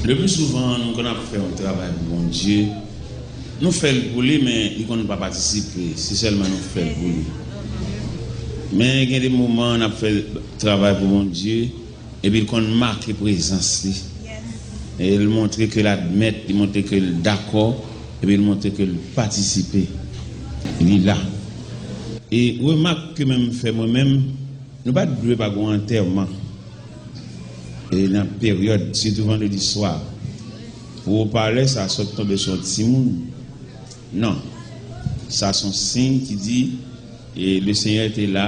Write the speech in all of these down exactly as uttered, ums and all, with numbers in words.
Le pli souvan, nou konn ap fè yon travay pou Bondye, nou fè l pou li, men li konn pa patisipe, se sèlman nou fè l pou li. Men gen de moman, n ap fè travay pou Bondye, epi l konn make prezans li. E l montre ke l admèt, li montre ke l dakò, epi l montre ke l patisipe. Li la. E remak ke menm fè mwen menm, nou pa t dwe pa gon antèman. E nan peryòd, sitou vandredi swa, pou opalè sa sot tonbe sou yon timoun. Non. Sa se yon siy ki di, e le Senyè te la.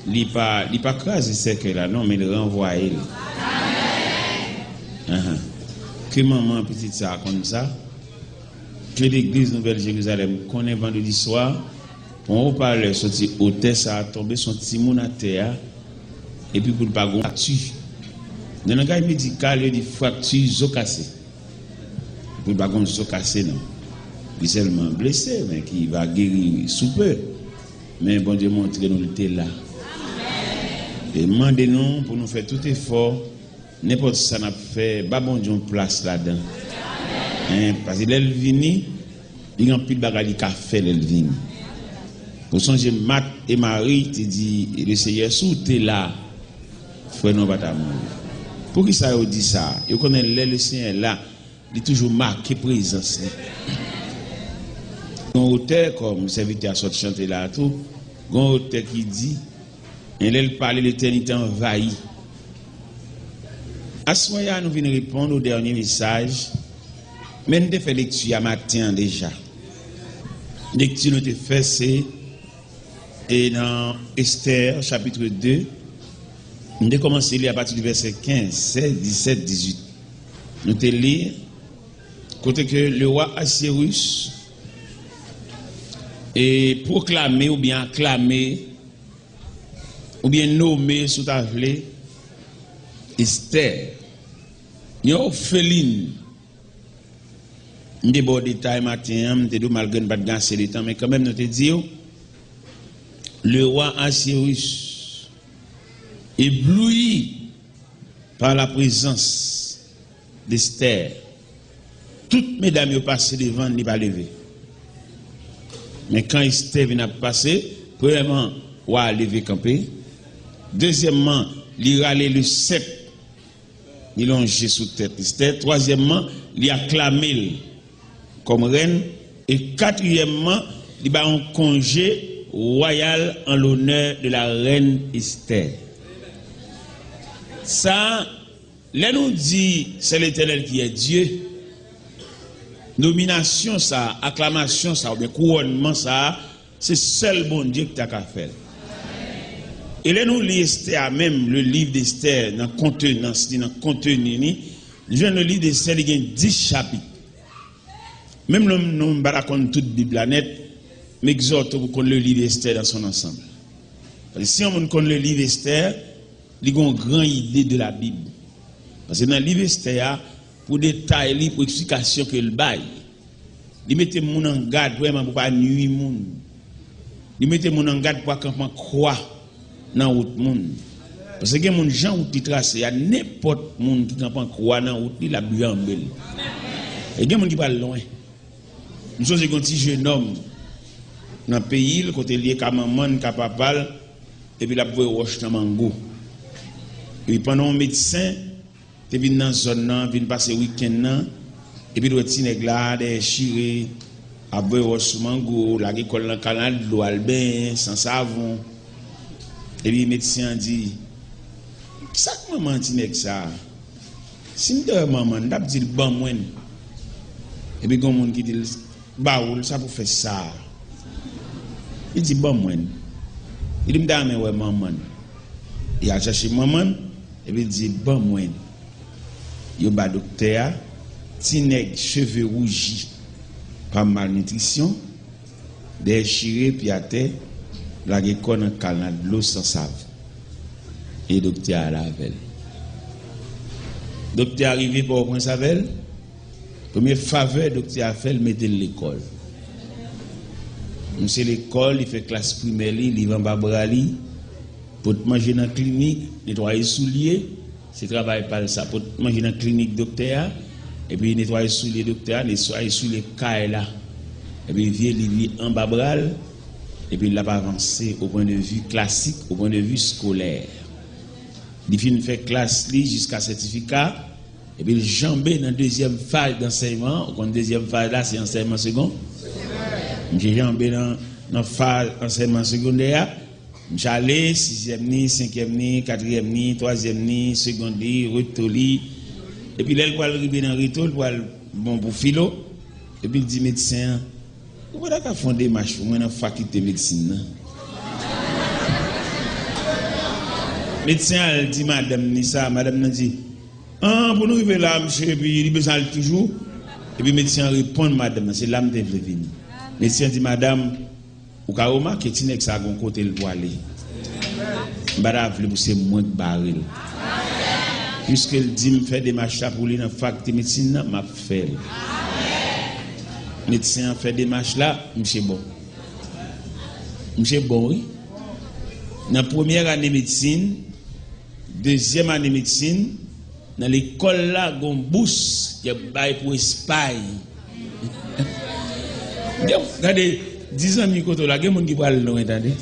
Li pa, li pa kraze sèkèy la, non, men li ranvwaye l. Ahan. Ke manman pitit sa a konn sa. Ke legliz Nouvèl Jerizalèm konnen vandredi swa, yon opalè soti otè sa a tonbe sou yon timoun atè a, epi pou l pa gon frakti. Nan langaj medikal, yo di frakti zo kase. Pou l pa gon zo kase, non. Li sèlman blese, men ki va geri sou pe. Men Bondye montre nou li te la. E mande nou pou nou fè tout efò, nenpòt sa n ap fè, ba Bondye yon plas ladan. Hein, paske lè l vini, li gen anpil bagay li ka fè lè l vini. Ou sonje Mat e Mari te di, le Senyè, si w te la, frè nou pa ta mouri. Poukisa yo di sa? Yo konnen lè le Senyè la, li toujou make prezans li. Gon otè, kòm sèvitè a sot chante la a tou, gon otè ki di, e lè l pale, letènite anvayi. Aswè a, nou vin reponn o dènye mesaj, men n te fè lekti a maten an deja. Lekti nou te fè, se e nan Estè, chapit de, m te kòmanse li apati di vèsè kenz, sèz, disèt, dizuit. Nou te li kote ke lewa Asyerus e pwoklame oubyen aklame oubyen nome, si w ta vle, Estè, yon òfelin. M te ba w detay maten an, m te di w, malgre n pa t gen ase de tan, men kanmenm nou te di w, lewa Asyerus, ébloui par la présence d'Esther, tout medam yo pase devan l, li pa leve. Men kan Estè vin ap pase, premyèman, wa a leve kanpe. Dezyèmman, li rale le sèp li lonje sou tèt Estè. Twazyèmman, li aklame l kòm rèn. E katriyèmman, li ba yon konje wayal en l'honneur de la reine Esther. Sa, lè nou di, c'est l'Éternel qui est Dieu, nominasyon sa, aklamasyon sa, oubyen kouwònman sa, se sèl Bondye ki ta ka fè l. E lè nou li Estè a menm, le livre d'Esther, nan kontenans li, nan konteni li, nou jwenn le livre d'Esther, li gen dis chapit. Menm lè nou, nou pa ta konn tout Bib la nèt, m egzòte w pou konn le livre Esther dans son ensemble. Paske si yon moun konn le livre Esther, li gen yon gran ide de la Bible. Paske nan liv Estè a, pou detay li, pou eksplikasyon ke l bay, li mete moun an gad vrèman pou pa nui moun. Li mete moun an gad pou pa kanpe an kwa nan wout moun. Paske gen moun, jan wout li trase a, nenpòt moun ki kanpe an kwa nan wout li, l ap janbe l. E gen moun ki pral lwen. M sonje gen yon ti jenòm nan peyi l, kote l ye, ka manman l, ka papa l, epi l ap voye wòch nan mango. Epi pandan yon medsen te vin nan zòn nan, vin pase wikenn nan, epi l wè ti nèg la dèyè chire, ap voye wòch sou mango, lage kò l nan kanal dlo, al benyen san savon. Epi medsen an di, "Kisa k manman ti nèg sa a? Si m te wè manman l, m t ap di l ban mwen l." Epi gen yon moun ki di l, "Ba ou l, sa pou fè sa a?" Li di, "Ban mwen l." Li di, "M ta renmen wè manman l." Li al chache manman l, epi li di, "Ban mwen l." Yo ba doktè a, ti nèg cheve wouji pa malnitrisyon, dèyè chire, pye atè, lage kò nan kanal dlo san savon. E doktè a al avè l. Doktè a rive Pòtoprens avè l. Premye favè doktè a fè l, mete l lekòl. Misye lekòl, li fè klas primè li, liv anba bra li, pot manje nan klinik, netwaye soulye, Se travay pa l sa, pot manje nan klinik doktè a, epi netwaye soulye doktè a, netwaye soulye kay la, epi vye liv li anba bra l, epi l ap avanse au point de vue classique, au point de vue scolaire. Li fin fè klas li jiska sètifika, epi l janbe nan dezyèm faz dansèyman an. Ou konn dezyèm faz la, se ansèyman segond? Misye janbe nan, nan faz ansèyman segondè a. Misye ale, sizyèm ni, senkyèm ni, katriyèm ni, twazyèm ni, segond li, reto li. Epi lè l pral rive nan reto, l pral bon pou filo. Epi l di medsen an, ou pa ta ka fè yon demach pou mwen nan fakilte medsin nan? Medsen an al di madanm ni sa, madanm nan di, an, pou nou rive la, misye, epi li bezwen al toujou. Epi medsen an reponn madanm nan, se la m te vle vini. Medsen an di, madanm, ou ka remake ti nèg sa gon kote l pwale. M pa ta vle pou se mwen k bare l. Piske l di m fè demach la pou li nan fakilte medsin nan, m ap fè l. Medsen an fè demach la, misye bon. Misye bon, wi. Nan premyè ane medsin, dezyèm ane medsin, nan lekòl la, gon bous y ap bay pou Espay. Gen, gade, di zanmi kote w la, gen moun ki pral lwen, tande.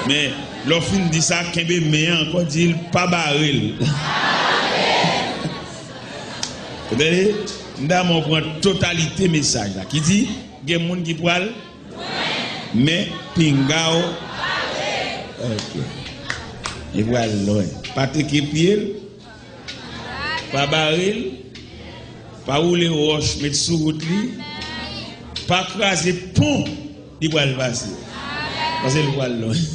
Men, lè w fin di sa, kenbe men an ankò, di l pa bare l. Ou tande? M ta renmen w pran totalite mesaj la, ki di, gen moun ki pral men pinga w. Ok. Li pral lwen. Pa teke pye l. Pa bare l. Pa woule wòch met sou wout li. Pa kraze pon li pral pase. Paske li pral lwen.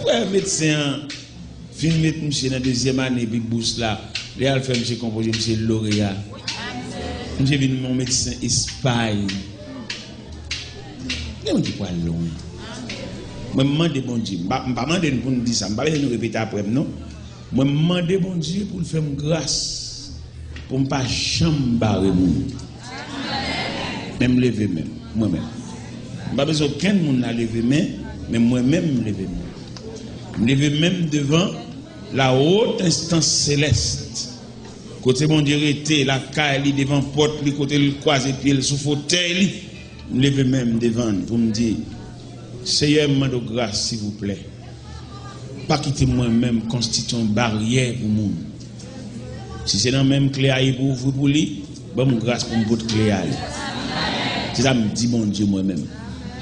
Epi medsen an fin met misye nan dezyèm ane, epi bous la, li al fè misye konpoze, misye loreya. Misye vin yon medsen Espay. Gen moun ki pral lwen. Mwen, m mande Bondye, m pa, m pa mande n pou n di sa, m pa bezwen nou repete apre m, non. Mwen, m mande Bondye pou l fè m gras, pou m pa janm bare moun. Men m leve men m, mwen menm. M pa bezwen okenn moun la leve men, men mwen menm, m leve men m. M leve men m devan la haute instance céleste. Kote Bondye rete, lakay li, devan pòt li, kote l kwaze pye l sou fotèy li, m leve men m devan l pou m di, Seyè, m mande w gras, silvouplè. Pa kite mwen menm konstitye yon baryè pou moun. Si se nan men m kle a ye pou ouvri pou li, ban m gras pou m pot kle a li. Se sa m di Bondye mwen menm.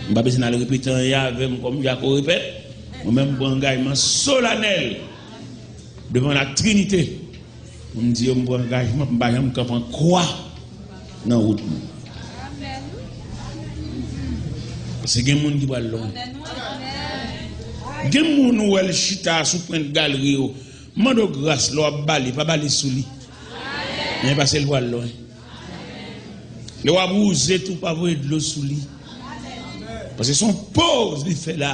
M pa bezwen al repete anyen avè m kòm Jako repèt. Mwen menm, m pran angajman solanèl devan la Trinite. Pou m di yo, m pran angajman pou m pa janm kanpe an kwa nan wout mwen. Paske gen moun ki pral lwen. Gen moun ou wè l chita sou pwent galri yo. Mande w gras lè w ap bale, pa bale sou li. Men paske l pral lwen. Lè w ap wouze tou, pa voye dlo sou li. Paske se yon poz li fè la.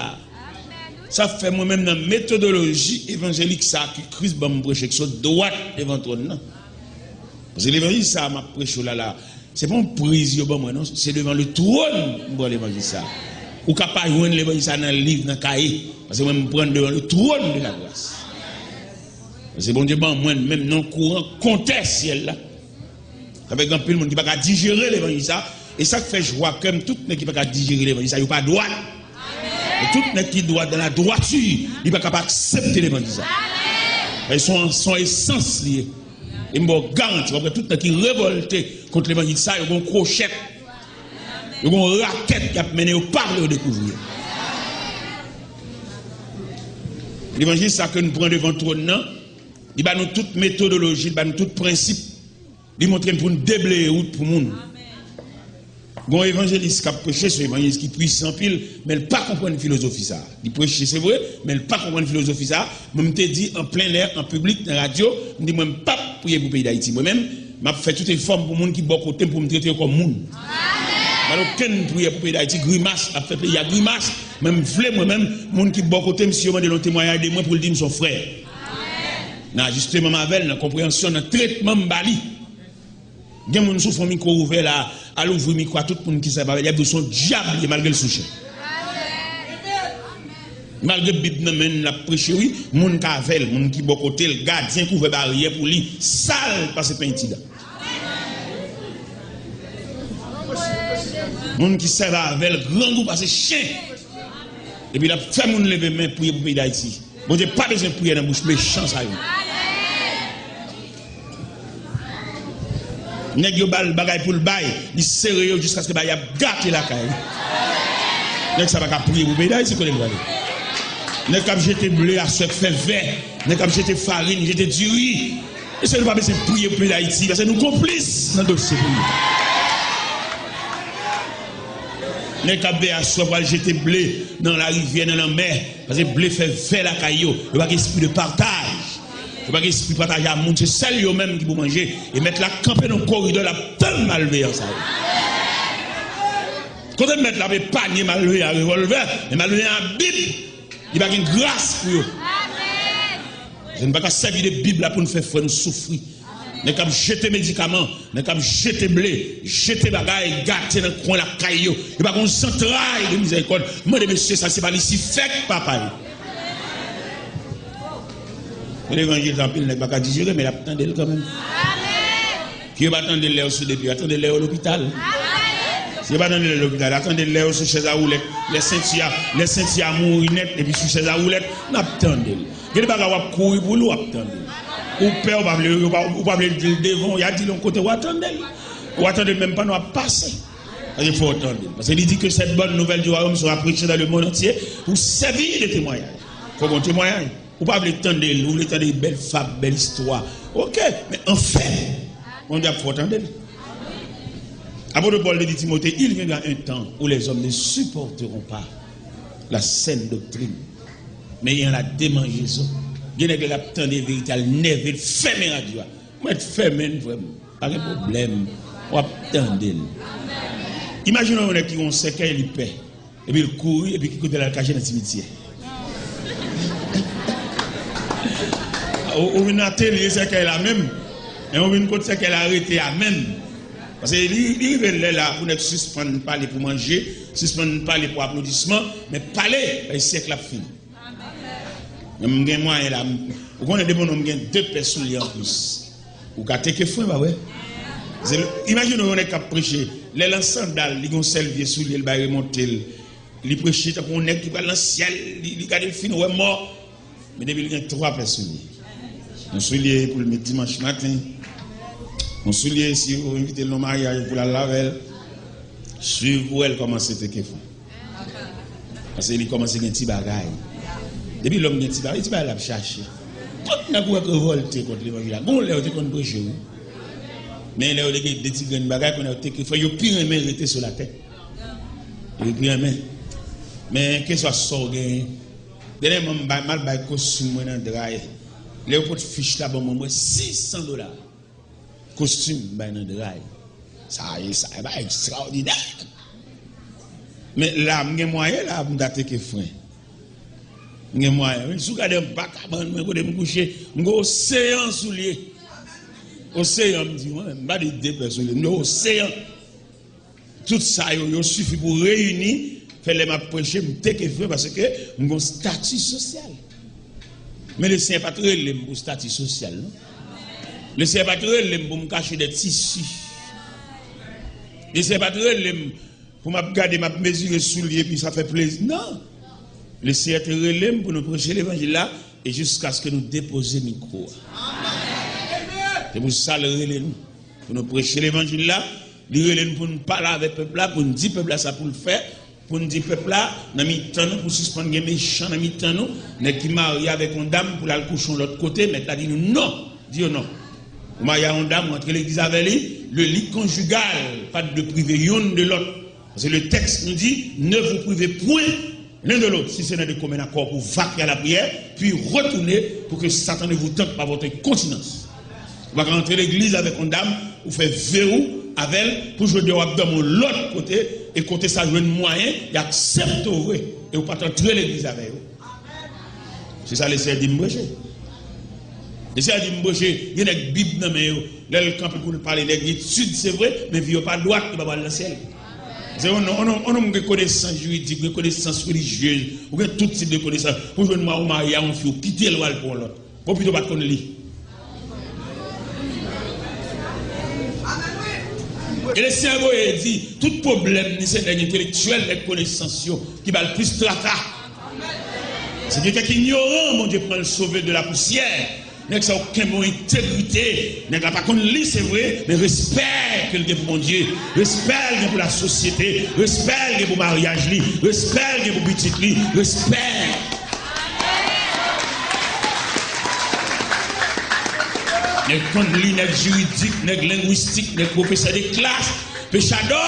Sa fè mwen menm nan metodoloji evanjelik sa ke Kris ban m preche, ki sot dwat devan twòn nan. Paske levanjil sa a m ap preche w la la, se pa yon priz yo ban mwen non, se devan le twòn m pran levanjil sa a. Ou ka pa jwenn levanjil sa a nan liv, nan kaye, paske mwen m pran l devan le twòn de la gras. Paske Bondye ban mwen menm nan kouran kontè syèl la. Sa fè gen anpil moun ki pa ka dijere levanjil sa. E sa k fè jwa kè m, tout nèg ki pa ka dijere levanjil sa, yo pa dwat. E tout nèg ki dwat dan la dwati, li pa ka pa aksepte levanjil sa. E se yon, se yon esans li ye. E m ba w garanti, w ap wè tout nèg ki revòlte kont levanjil sa, yo gen yon kwochèt. Yo gen yon rakèt y ap mennen, yo pa vle yo dekouvri. Levanjil sa ke nou pran devan twòn nan, li ba nou tout metodoloji, li ba nou tout prensip. Li montre n pou n debleye wout pou moun. Gon evanjelis k ap preche, se yon evanjelis ki pwisan anpil, men l pa konprann filozofi sa a. Li preche, se vre, men l pa konprann filozofi sa a. Mwen, m te di an plen lè, an piblik, nan radyo, m di, mwen, m p ap priye pou peyi Dayiti. Mwen menm, m ap fè tout efò m pou moun ki bò kote m, pou m trete yo kòm moun. M pa nan okenn priyè pou peyi Dayiti, grimas, ap fè peyi a grimas. Men m vle, mwen menm, moun ki bò kote m, si yo mande l yon temwayaj de mwen, pou l di m se yon frè. Nan ajisteman m avè l, nan konpreyansyon, nan tretman m ba li. Gen moun sou fon mikwo ouvè la, al ouvri mikwo a, tout moun ki sa pa avè l, y ap di w se yon dyab li ye, malgre l sou chè. Malgre Bib nan men l, l ap preche, wi, moun k avè l, moun ki bò kote l, gadyen k ouvè baryè pou li, sal pase penti dan. Moun ki sèvi avè l, grangou pase chen. Epi l ap fè moun leve men, priye pou peyi Dayiti. Bondye pa bezwen priyè nan bouch mechan sa yo. Nèg yo ba l bagay pou l bay, li sere yo jiskaske bagay ap gate lakay li. Nèg sa pa ka priye pou peyi Dayiti, kote l prale. Nèg k ap jete ble aswè k fè vè, nèg k ap jete farin, jete diri. Mesye, nou pa bezwen priye pou peyi Dayiti, paske nou konplis nan dosye peyi. Nèg k ap veye aswè pral jete ble nan larivyè, nan lanmè, paske ble fè vè lakay yo. Yo pa gen espri de pataj. Yo pa gen espri pataje a moun. Se sèl yo menm ki pou manje. E mèt la kanpe nan koridò, l ap tann malveyan sa yo. Kote mèt la ap epanye malveyan a revòlvè, men malveyan a Bib. Li pa gen gras pou yo. Paske nou pa ka sèvi de Bib la pou n fè frè nou soufri. Nèg k ap jete medikaman, nèg k ap jete ble, jete bagay, gate nan kwen lakay yo. Yo pa gon zantray de mizèrikòd. Mande mesye sa, se pa Lisifè k papa yo. Levanjil anpil nèg pa ka dijere, men l ap tande l kanmenm. Ki yo pa tande l lè yo sou depi, yo tande l lè yo lopital. Si yo pa tande l lè yo lopital, yo tande l lè yo sou chèz a woulèt, lè senti a, lè senti a mouri nèt, epi sou chèz a woulèt, n ap tande l. Gen de bagay w ap kouri pou li, w ap tande l. Ou pè, ou pa vle, ou pa, ou pa vle di l devan w, y a di l yon kote, w a tande l. W a tande l menm pandan w ap pase. Paske fò w tande l. Paske li di que cette bonne nouvelle du royaume sera prêchée dans le monde entier pour servir de témoignage. Fò w gon temwayaj. Ou pa vle tande l, ou vle tande bèl fab, bèl istwa. Oke, men anfen, Bondye ap fè w tande l. Apot Pòl te di Timote, il viendra un temps où les hommes ne supporteront pas la saine doctrine, mais ayant la démangeaison. Gen nèg la ap tande verite a, l nève, l fèmen radyo a. Mwen fèmen l, frè m. Pa gen pwoblèm. W ap tande l. Imajine yon nèg ki gen yon sèkèy, li pè. Epi l kouri, epi ki kote l al kache nan simityè. Ou, ou vin atelye sèkèy la menm. Men ou vin kot sèkèy la rete a menm. Paske li, li rive lè la pou nèg sispann pale pou manje, sispann pale pou aplodisman, men pale, bay syèk la ap fini. Men m gen mwayen la. M, ou konnen depi yon nonm gen de pè soulye anplis, ou ka teke fren, pa vre? Se, imajine yon nèg k ap preche. Lè l an sandal, li gen yon sèl vye soulye, l bay remonte l. Li preche tankou yon nèg ki pral nan syèl, li, li gade l fin wè mò. Men depi l gen twa pè soulye. Yon soulye pou l met dimanch maten. Yon soulye si yo envite l nan maryaj pou l al avè l. Swiv pou wè l kòmanse teke fren. Paske li kòmanse gen ti bagay. Depi lòm gen ti bagay, ti bagay l ap chache. Tout nèg ou wè k revòlte kont levanjil la, gon lè yo te konn preche, wi. Men lè yo te gen de ti grenn bagay, kounye a yo teke fren, yo pi renmen rete sou latè. Yo pi renmen. Men keswa sa w genyen. Dènyèman, m bay, m al bay kostim mwen nan dray. Lè yo pot fich la ban mwen, mwen, sis san dola. Kostim bay nan dray. Sa, e sa, e pa ekstraòdinè. Men la, m gen mwayen la pou m ta teke fren. M gen mwayen, wi. Si w gade anba kabann mwen, kote m kouche, m gen oseyan soulye. Oseyan, m di, mwen, m pa di de pè soulye, m di oseyan. Tout sa yo, yo sifi pou reyini, fè lè m ap preche, m teke fren paske m gon stati sosyal. Men Lesenyè pa t rele m pou stati sosyal, non. Lesenyè pa t rele m pou m kache dèyè tisi. Lesenyè pa t rele m pou m ap gade, m ap mezire soulye, epi sa fè plezi. Non. Lesenyè te rele m pou nou preche levanjil la, e jiskaske nou depoze mikwo a. Se pou sa l rele nou. Pou nou preche levanjil la, li rele n pou n pale avèk pèp la, pou n di pèp la sa pou l fè, pou n di pèp la, nan mitan nou, pou sispann gen mechan nan mitan nou, nèg ki marye avèk yon dam pou l al kouche yon lòt kote, mèt la di nou non, di yo non. Ou marye a yon dam, ou antre legliz avè li, le lit conjugal, pa de prive youn de lòt. Paske le tèks nou di, ne vous privez point l'un de l'autre, si ce n'est de commun accord, pour vaquer à la prière, puis retourner pour que Satan ne vous tente par votre incontinence. Ou pa ka antre legliz avèk yon dam, ou fè ve ou avè l, pou jodi a w ap dòmi yon lòt kote, e kote sa jwenn mwayen, y aksepte w vre, e ou pa t antre legliz avè yo. Se sa Lesenyè di m preche. Lesenyè di m preche, gen nèg Bib nan men yo, lè l kanpe pou l pale, nèg etid, se vre, men vi yo pa dwat, yo pa pral nan syèl. Se yon nonm, yon nonm, yon nonm gen konesans jiridik, gen konesans relijyez, ou gen tout tip de konesans. Pou jwenn mwa ou marye a yon fi, ou kite l, ou al pran yon lòt. Bon, pito w pa t konn li. E Leseyè voye di, tout pwoblèm ni se nèg entelektyèl, nèg konesans yo, ki ba l plis traka. Se kelkè ki inyoran, Bondye pran l sove de la pousyè. Nèg sa yo kenbe yon entegrite. Nèg la pa konn li, se vre, men respè ke l gen pou Bondye, respè l gen pou lasosyete, respè l gen pou maryaj li, respè l gen pou pitit li, respè. Nèg konn li, nèg jiridik, nèg lengwistik, nèg pwofesè de klas, pechadò.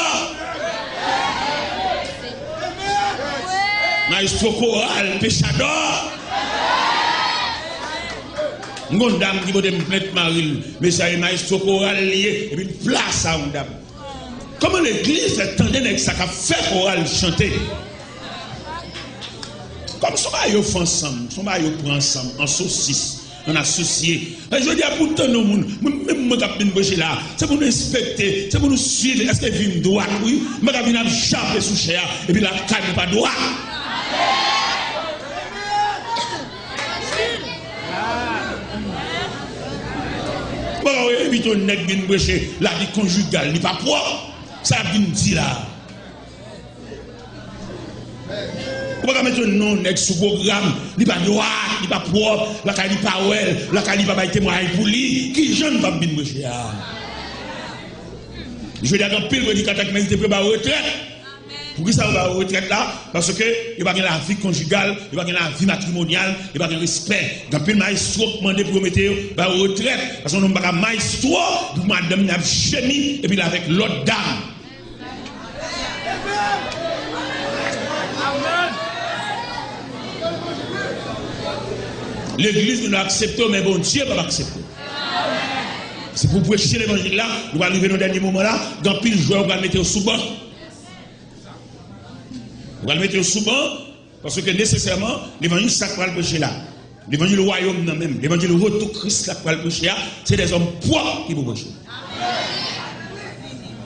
Mayestwo koral, pechadò. M gon dam ki pote m plent mari l, mesye a e mayestwo koral li ye, epi l plase a yon dam. Kòman legliz fè tande nèg sa k ap fè koral chante? Kòm se yon bagay yo fè ansanm, se yon bagay yo pran ansanm, an sosis, an asosye. E jodi a pou w tann yon moun, mwen, menm mwen k ap vin preche la, se pou nou enspekte, se pou nou swiv, èske vi m dwat, wi? M pa ka vin ap jape sou chè a, epi lakay mwen pa dwat. Bon, wi, envite yon nèg vin preche lavi konjigal, li pa pwòp. Sa l ap vin di la? Ou pa ka mete non nèg sou pwogram, li pa dwat, li pa pwòp, lakay li pa wè l, lakay li pa bay temwayaj pou li, kijan l p ap vin preche a? Jodi a, gen anpil predikatè ki merite pou yo ba yo retrèt. Poukisa yo ba yo retrèt la? Paske yo pa gen lavi konjigal, yo pa gen lavi matrimonyal, yo pa gen respè. Gen anpil mayestwo k mande pou yo mete yo, ba yo retrèt. Paske yon nonm pa ka mayestwo pou madanm li ap jemi epi l avèk lòt dam. Legliz nou aksepte w, men Bondye p ap aksepte w. Se pou preche levanjil la, nou pral rive nan dènye moman la, gen anpil jwè ou pral mete yo sou ban. Ou pral mete yo sou ban, paske nesesèman, levanjil sa k pral preche la, levanjil wayòm nan menm, levanjil retou Kris la k pral preche a, se dèzòm pwòp ki pou preche.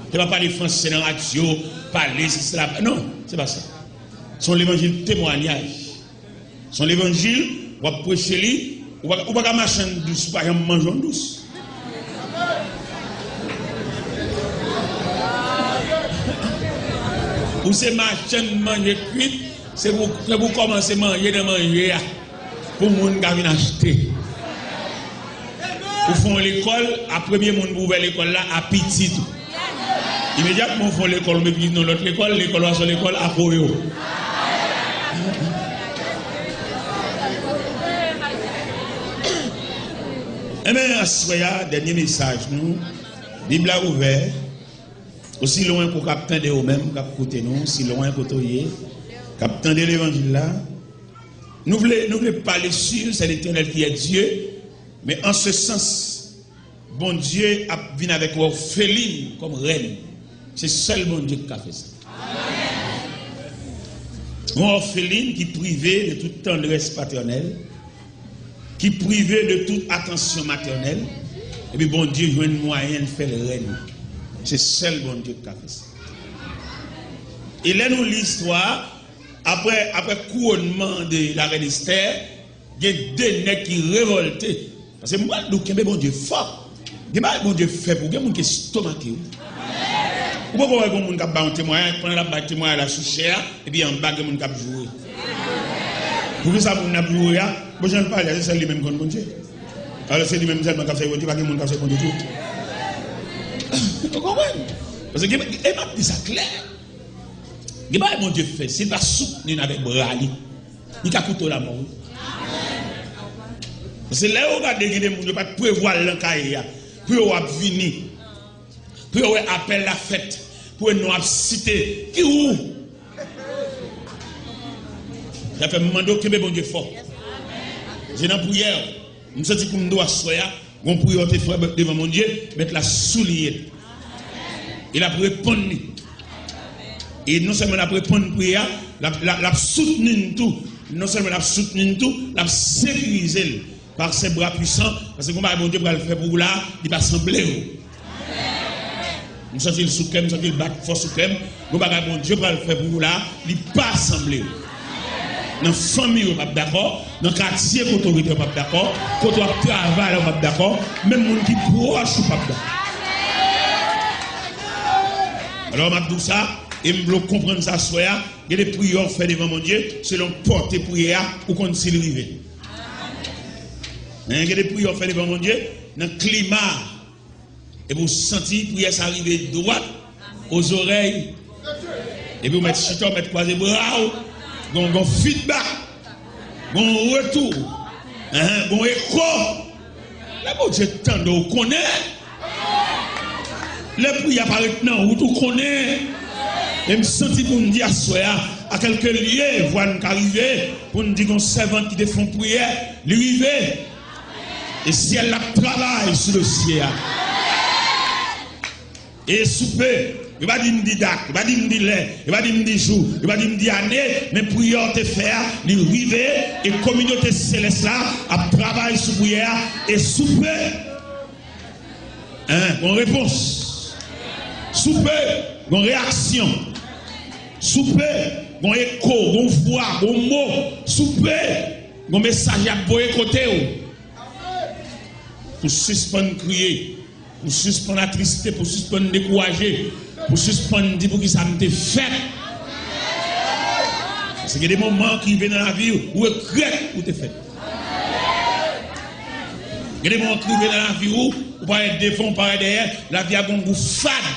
Se pa pale franse nan radyo, pale si se la, non, se pa sa. Se yon levanjil temwayaj. Se yon levanjil, w ap preche li, ou pa, ou pa ka mache anndan dous, ou pa janm manje anndan dous. Ou se machann manje kwit, se pou, se pou kòmanse manje nan manje a, pou moun ka vin achte. Ou fè yon lekòl, a premye moun pou ouvè lekòl la, a pitit ou. Imedyatman ou fè yon lekòl, ou mete pitit nan lòt lekòl, lekòl ou a se yon lekòl a koyo. Enben, aswè a, dènye mesaj nou, Bib la ouvè, osi lwen ke w k ap tande ou menm, k ap koute nou, osi lwen kote w ye, k ap tande levanjil la, nou vle, nou vle pale sur c'est l'Éternel qui est Dieu, mais en ce sens, Bondye ap vin avèk yon òfelin kòm rèn. Se sèl Bondye ki ka fè sa. Yon òfelin ki prive de tout tandrès patènèl, ki prive de tout atansyon matènèl, epi Bondye jwenn mwayen l fè l rèn. Se sèl Bondye ki ka fè sa. E lè nou li istwa, apre, apre kouronnman de la reine Esther, gen de nèg ki revòlte. Paske m pral di w, kenbe Bondye fò. Gen bagay Bondye fè pou ou, gen moun ki estomake ou. Ou poko wè gen moun k ap ba yon temwayaj, pandan l ap bay temwayaj la sou chè a, epi anba gen moun k ap joure. Poukisa moun nan ap joure a? Bon, jan l pale a, se sèl li menm konn Bondye. Alò, se li menm sèlman k ap sèvi Bondye, pa gen moun k ap sèvi Bondye tou. Ou konprann? Paske gen, e m ap di sa klè. Gen bagay Bondye fè, si l pa soutni n avèk bra li, li ka koute w lamò, wi. Paske lè yo gade, gen de moun yo pa t prevwa l nan kaye a, pou yo ap vini, pou yo wè apèl la fèt, pou yo wè non ap site, ki ou? Sa fè m mande w kenbe Bondye fò. Se nan priyè, m santi pou m di w aswè a, gon priyè w te fè devan Bondye, Mèt la souliye l. E l ap reponn li. E non sèlman l ap reponn priyè a, l ap, l ap, l ap soutni n tou. Non sèlman l ap soutni n tou, l ap sekirize l par ses bras puissants, paske gon bagay Bondye pral fè pou ou la, li pa sanble w. M santi l sou kè m, m santi l bat fò sou kè m. Gon bagay Bondye pral fè pou ou la, li pa sanble w. Nan fanmi w, yo p ap dakò. Nan katye kote w rete, yo p ap dakò. Kote w ap travay la, yo p ap dakò. Menm moun ki pwòch ou p ap dakò. Alò, m ap di w sa, e m vle w konprann sa aswè a. Gen de priyè w fè devan Bondye, selon pòte priyè a, ou konn si l rive. Hein, gen de priyè w fè devan Bondye, nan klima a, epi w santi priyè sa rive dwat o zòrèy, epi w mèt chita, w mèt kwaze bra w, gon, gon feedback, gon retou, hein, gon eko. Lè Bondye tande w, konnen. Lè priyè a parèt nan wout ou, konnen. E m santi pou m di aswè a, a kèlke lye, vwa n ka rive, pou n di gon sèvant ki te fè yon priyè, li rive. E syèl la ap travay sou dosye a. E sou pe, yo pa di m di dat, yo pa di m di lè, yo pa di m di jou, yo pa di m di ane, men priyè w te fè a, li rive, e kominote selès la ap travay sou priyè a, e sou pe, hein, gon repons. Sou pe, gon reyaksyon. Sou pe, gon eko, gon vwa, gon mo. Sou pe, gon mesaj y ap voye kote w. Pou sispann kriye, pou sispann atriste, pou sispann dekouraje, pou sispann di poukisa m te fèt. Paske gen de moman ki rive nan lavi w, ou regrèt ou te fèt. Gen de moman ki rive nan lavi w, ou parèt devan, ou parèt dèyè, lavi a gon gou fad.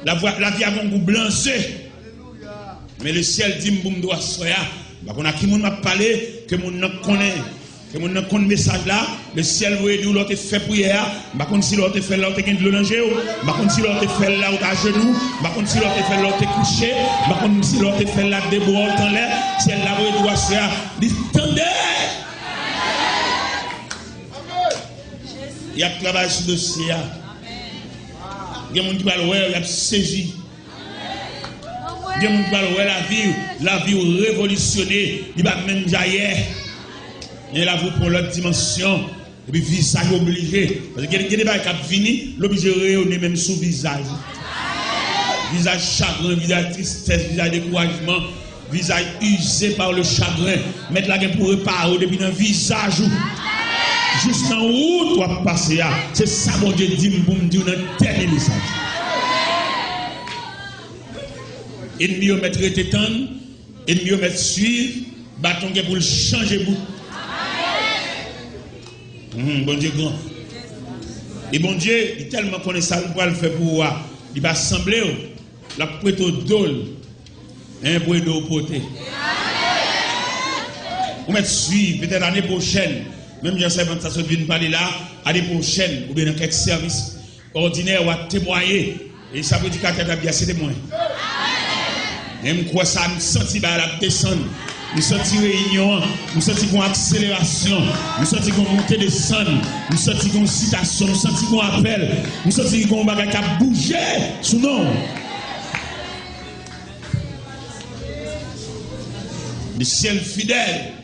Lavi a gon gou blanze. Men lesyèl di m pou m di w aswè a, m pa konn a ki moun m ap pale, ke moun nan konnen, ke moun nan konn mesaj la, lesyèl voye di w lè w te fè priyè a, m pa konn si lè w te fè l la w te gen dlo nan je w, m pa konn si lè w te fè l la w t ajenou, m pa konn si lè w te fè l la w te kouche, m pa konn si lè w te fè l la de bra w t anlè, syèl la voye di w aswè a, li tande! Y ap travay sou dosye a. Gen moun ki pral wè, y ap sezi. Gen moun ki pral wè lavi, lavi w revolisyone, li pa menm jan yè. Men lavi w pran lòt dimansyon, epi vizaj ou oblije. Paske gen, gen de bagay k ap vini, l oblije reyone menm sou vizaj ou. Vizaj chagren, vizaj tristès, vizaj dekourajman, vizaj usé par le chagrin. Mèt la gen pou repare w depi nan vizaj ou. Jis nan wout w ap pase a. Se sa Bondye di m pou m di w nan dènye mesaj. Ènmi yo mèt rete tann, ènmi yo mèt swiv, baton gen pou l chanje bout. Hmm, Bondye gran. E Bondye, li tèlman konnen sa l pral fè pou ou a, li pa sanble w, l ap prete w do l, en, pou ede w pote. Ou mèt swiv, petèt ane pwochèn, menm jan sèvant sa sot vin pale la, ane pwochèn, oubyen nan kèk sèvis, òdinè, w ap temwaye. E sa predikatè t ap di a, se te mwen. Men m kwè sa, m santi bagay la ap desann. M santi reyinyon an. M santi gon akselerasyon. M santi gon monte desann. M santi gon sitasyon. M santi gon apèl. M santi gon bagay k ap bouje sou non. Le ciel fidèle.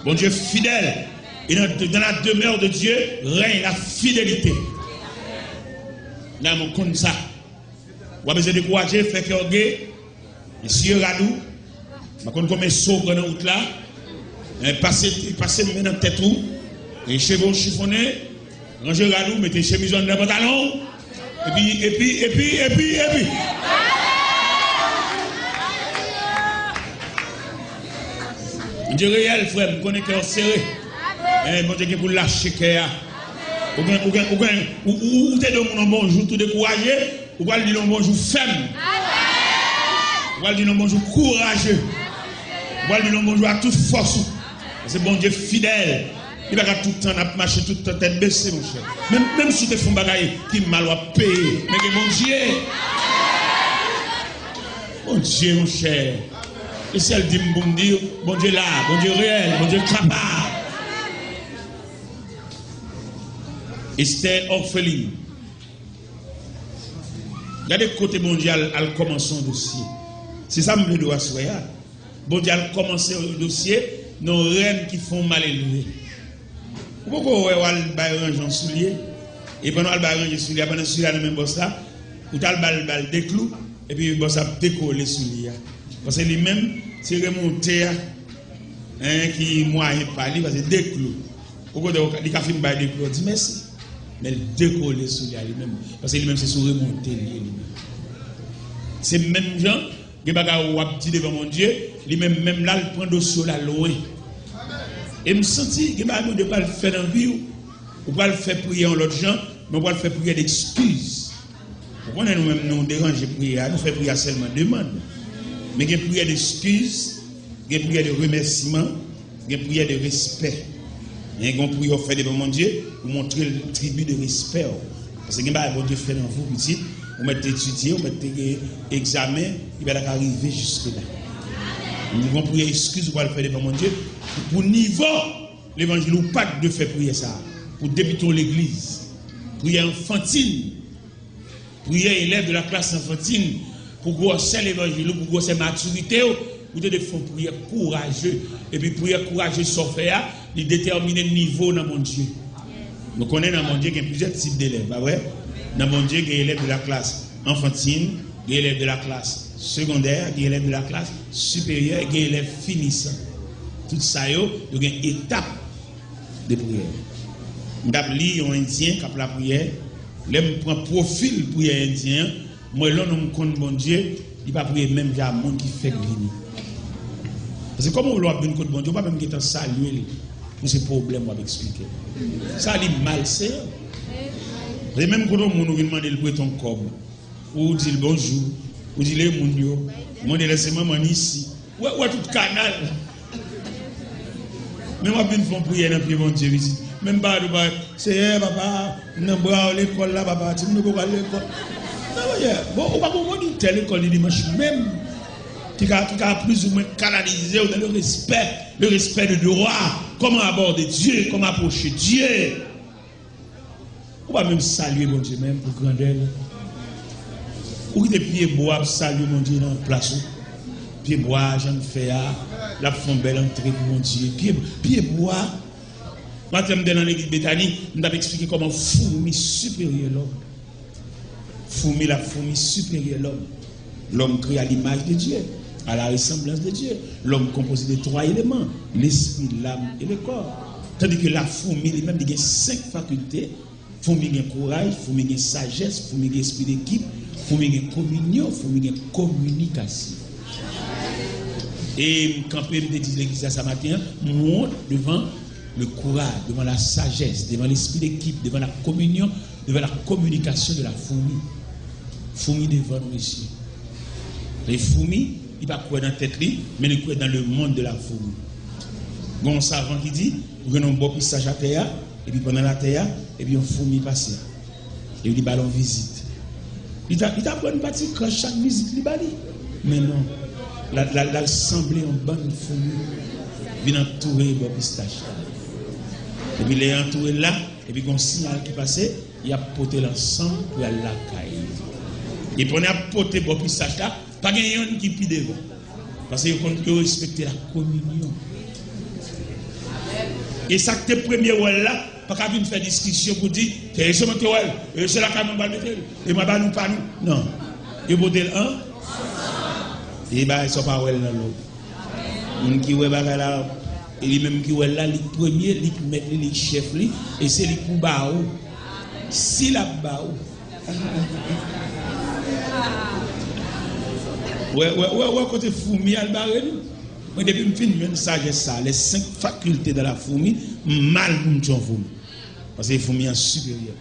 Bondye fidèl. E nan, dans la demeure de Dieu règne la fidélité. Nan mwen konn sa. W ap bezwen dekouraje, fè kè w ge, eseye rad ou. M pa konn konbyen so w pran nan wout la. Men pase, pase men nan tèt ou. E cheve w chifonnen. Ranje rad ou, mete chemiz ou anndan pantalon w. Epi, epi, epi, epi, epi. Bondye reyèl, frè m, m konnen kè w sere. Men Bondye gen pou l lache kè a. Ou gen, ou gen, ou gen, ou, ou, ou te di yon moun yon bonjou tou dekouraje, ou pral di l yon bonjou fèm. Ou pral di l yon bonjou kouraje. Ou pral di l yon bonjou ak tout fòs ou. Paske Bondye fidèl. Li pa ka tout tan n ap mache tout tan tèt bese, monchè. Menm, menm si w te fè yon bagay ki mal, w ap peye. Men gen Bondye. Bondye, monchè. E si l di m pou m di, Bondye la, Bondye reyèl, Bondye kapab. Estè òfelin. Gade kote Bondye al, al kòmanse yon dosye. Se sa m vle di w aswè a. Bondye al kòmanse yon dosye nan yon rèn ki fè w malelve. Ou poko wè w al bay ranje yon soulye? E pandan w al bay ranje soulye a, pandan soulye a nan men bòs la, Ou t al ba l, ba l de klou, epi bòs ap dekole sou li a. Paske li menm, se remonte a, en, ki mwayen pa li, paske de klou. Ou konn li ka fin bay de klou, di mèsi. Men l dekole sou li a li menm. Paske li menm se sou remonte li ye li menm. Se menm jan, gen bagay w ap di devan Bondye, li menm, menm la, l pran dosye w la lwen. E m santi, gen bagay Bondye pral fè nan vi w, ou pral fè priyè yon lòt jan, men ou pral fè priyè d'eskiz. Ou konnen nou menm nou deranje priyè a, nou fè priyè a sèlman demann. Men gen priyè d'eskiz, gen priyè de remèsiman, gen priyè de respè. Gen yon priyè w fè devan Bondye, ou montre l tribi de respè w. Paske gen bagay Bondye fè nan vi w, pitit, ou mèt te etidye, ou mèt te gen egzamen, li pa ta ka rive jiske la. Gen yon priyè eskiz ou pral fè devan Bondye, pou nivo levanjil ou pa t dwe fè priyè sa a. Pou debite yon legliz, priyè anfantin, priyè elèv de la klas anfantin, pou gwosè levanjil ou, pou gwosè matirite w, ou te dwe fè yon priyè kouraje. Epi priyè kouraje sa w fè a, li detèmine nivo w nan Bondye. Nou konnen nan Bondye gen plizyè tip delèv, pa vre? Nan Bondye gen elèv de la klas anfantin, gen elèv de la klas segondè, gen elèv de la klas siperyè, gen elèv finisan. Tout sa yo, yo gen etap de priyè. M t ap li yon endyen k ap lapriyè. Lè m pran pwofil priyè endyen an, m wè lè yon nonm konn Bondye, li pa priye menm jan a moun ki fèk vini. Paske kòman w lè w ap vin kot Bondye, ou pa menm gentan salye l pou se pwoblèm w ap eksplike. Sa li malseyan. Se menm kote yon moun ou vin mande l prete yon kòb. Ou di l bonjou, ou di l e moun yo, ou mande l èske manman n isi. Ou wè, ou wè tout kanal. Men w ap vin fè yon priyè nan pye Bondye, pitit. Menm pa, ou pa, Seyè, papa, m nan bra w lekòl la, papa, timoun yo poko al lekòl. Non, monchè, bon, ou pa gon monitè lekòl li dimanch menm, ki ka, ki ka plizoumwen kanalize w dans le respect, le respect de droit, comment aborder Dieu, comment approcher Dieu. Ou pa menm salye Bondye menm pou grandè l. Ou kite pyebwa ap salye Bondye nan plas ou. Pyebwa a, jan l fè a, l ap fè yon bèl antre pou Bondye. Pye, pyebwa. Maten m te nan legliz Betani, m t ap eksplike kòman foumi siperyè lòm. Foumi, la fourmi supérieure l'homme. L'homme créé à l'image de Dieu, à la ressemblance de Dieu. L'homme composé de trois éléments, l'esprit, l'âme et le corps. Tandis que la fourmi li menm, li gen senk fakilte. Foumi gen kouraj, foumi gen sajès, foumi gen espri dekip, foumi gen kominyon, foumi gen kominikasyon. E m kanpe, m te di legliz la sa maten an, m wont devan le courage, devant la sagesse, devant l'esprit d'équipe, devant la communion, devant la communication de la fourmi. Foumi devan nou, mesye. E foumi, li pa kwè nan tèt li, men li kwè dans le monde de la fourmi. Gen yon savan ki di, ou gen yon bò pistach atè a, epi pandan l atè a, epi yon foumi pase. Epi li ba l yon vizit. Li ta, li ta pran pati kras chak vizit li ba li. Men non, l al, l al, l al sanble yon bann foumi vin antoure bò pistach la. Epi lè y antoure l la, epi gen yon siyal ki pase, y ap pote l ansanm pou y al lakay li. Epi pandan y ap pote bò pistach la, pa gen yonn ki pi devan. Paske yo konn, yo respekte la kominyon. E sa k te premye wè l la, pa ka vin fè diskisyon pou di, se sèlman te wè l, e se lakay mwen pral mete l, e mwen ba nou pa nou. Non. Yo pote l an, e bagay sa w pa wè l nan lòd. Moun ki wè bagay la, e li menm ki wè l la, li k premye, li k mèt li, li k chèf li, e se li k pou ba ou. Si l ap ba ou. Wè, wè, wè, wè kote foumi al bare nou. Mwen, depi m fin jwenn sajès sa, les cinq facultés de la fourmi, m mal pou m tchon foumi. Paske foumi an siperyè.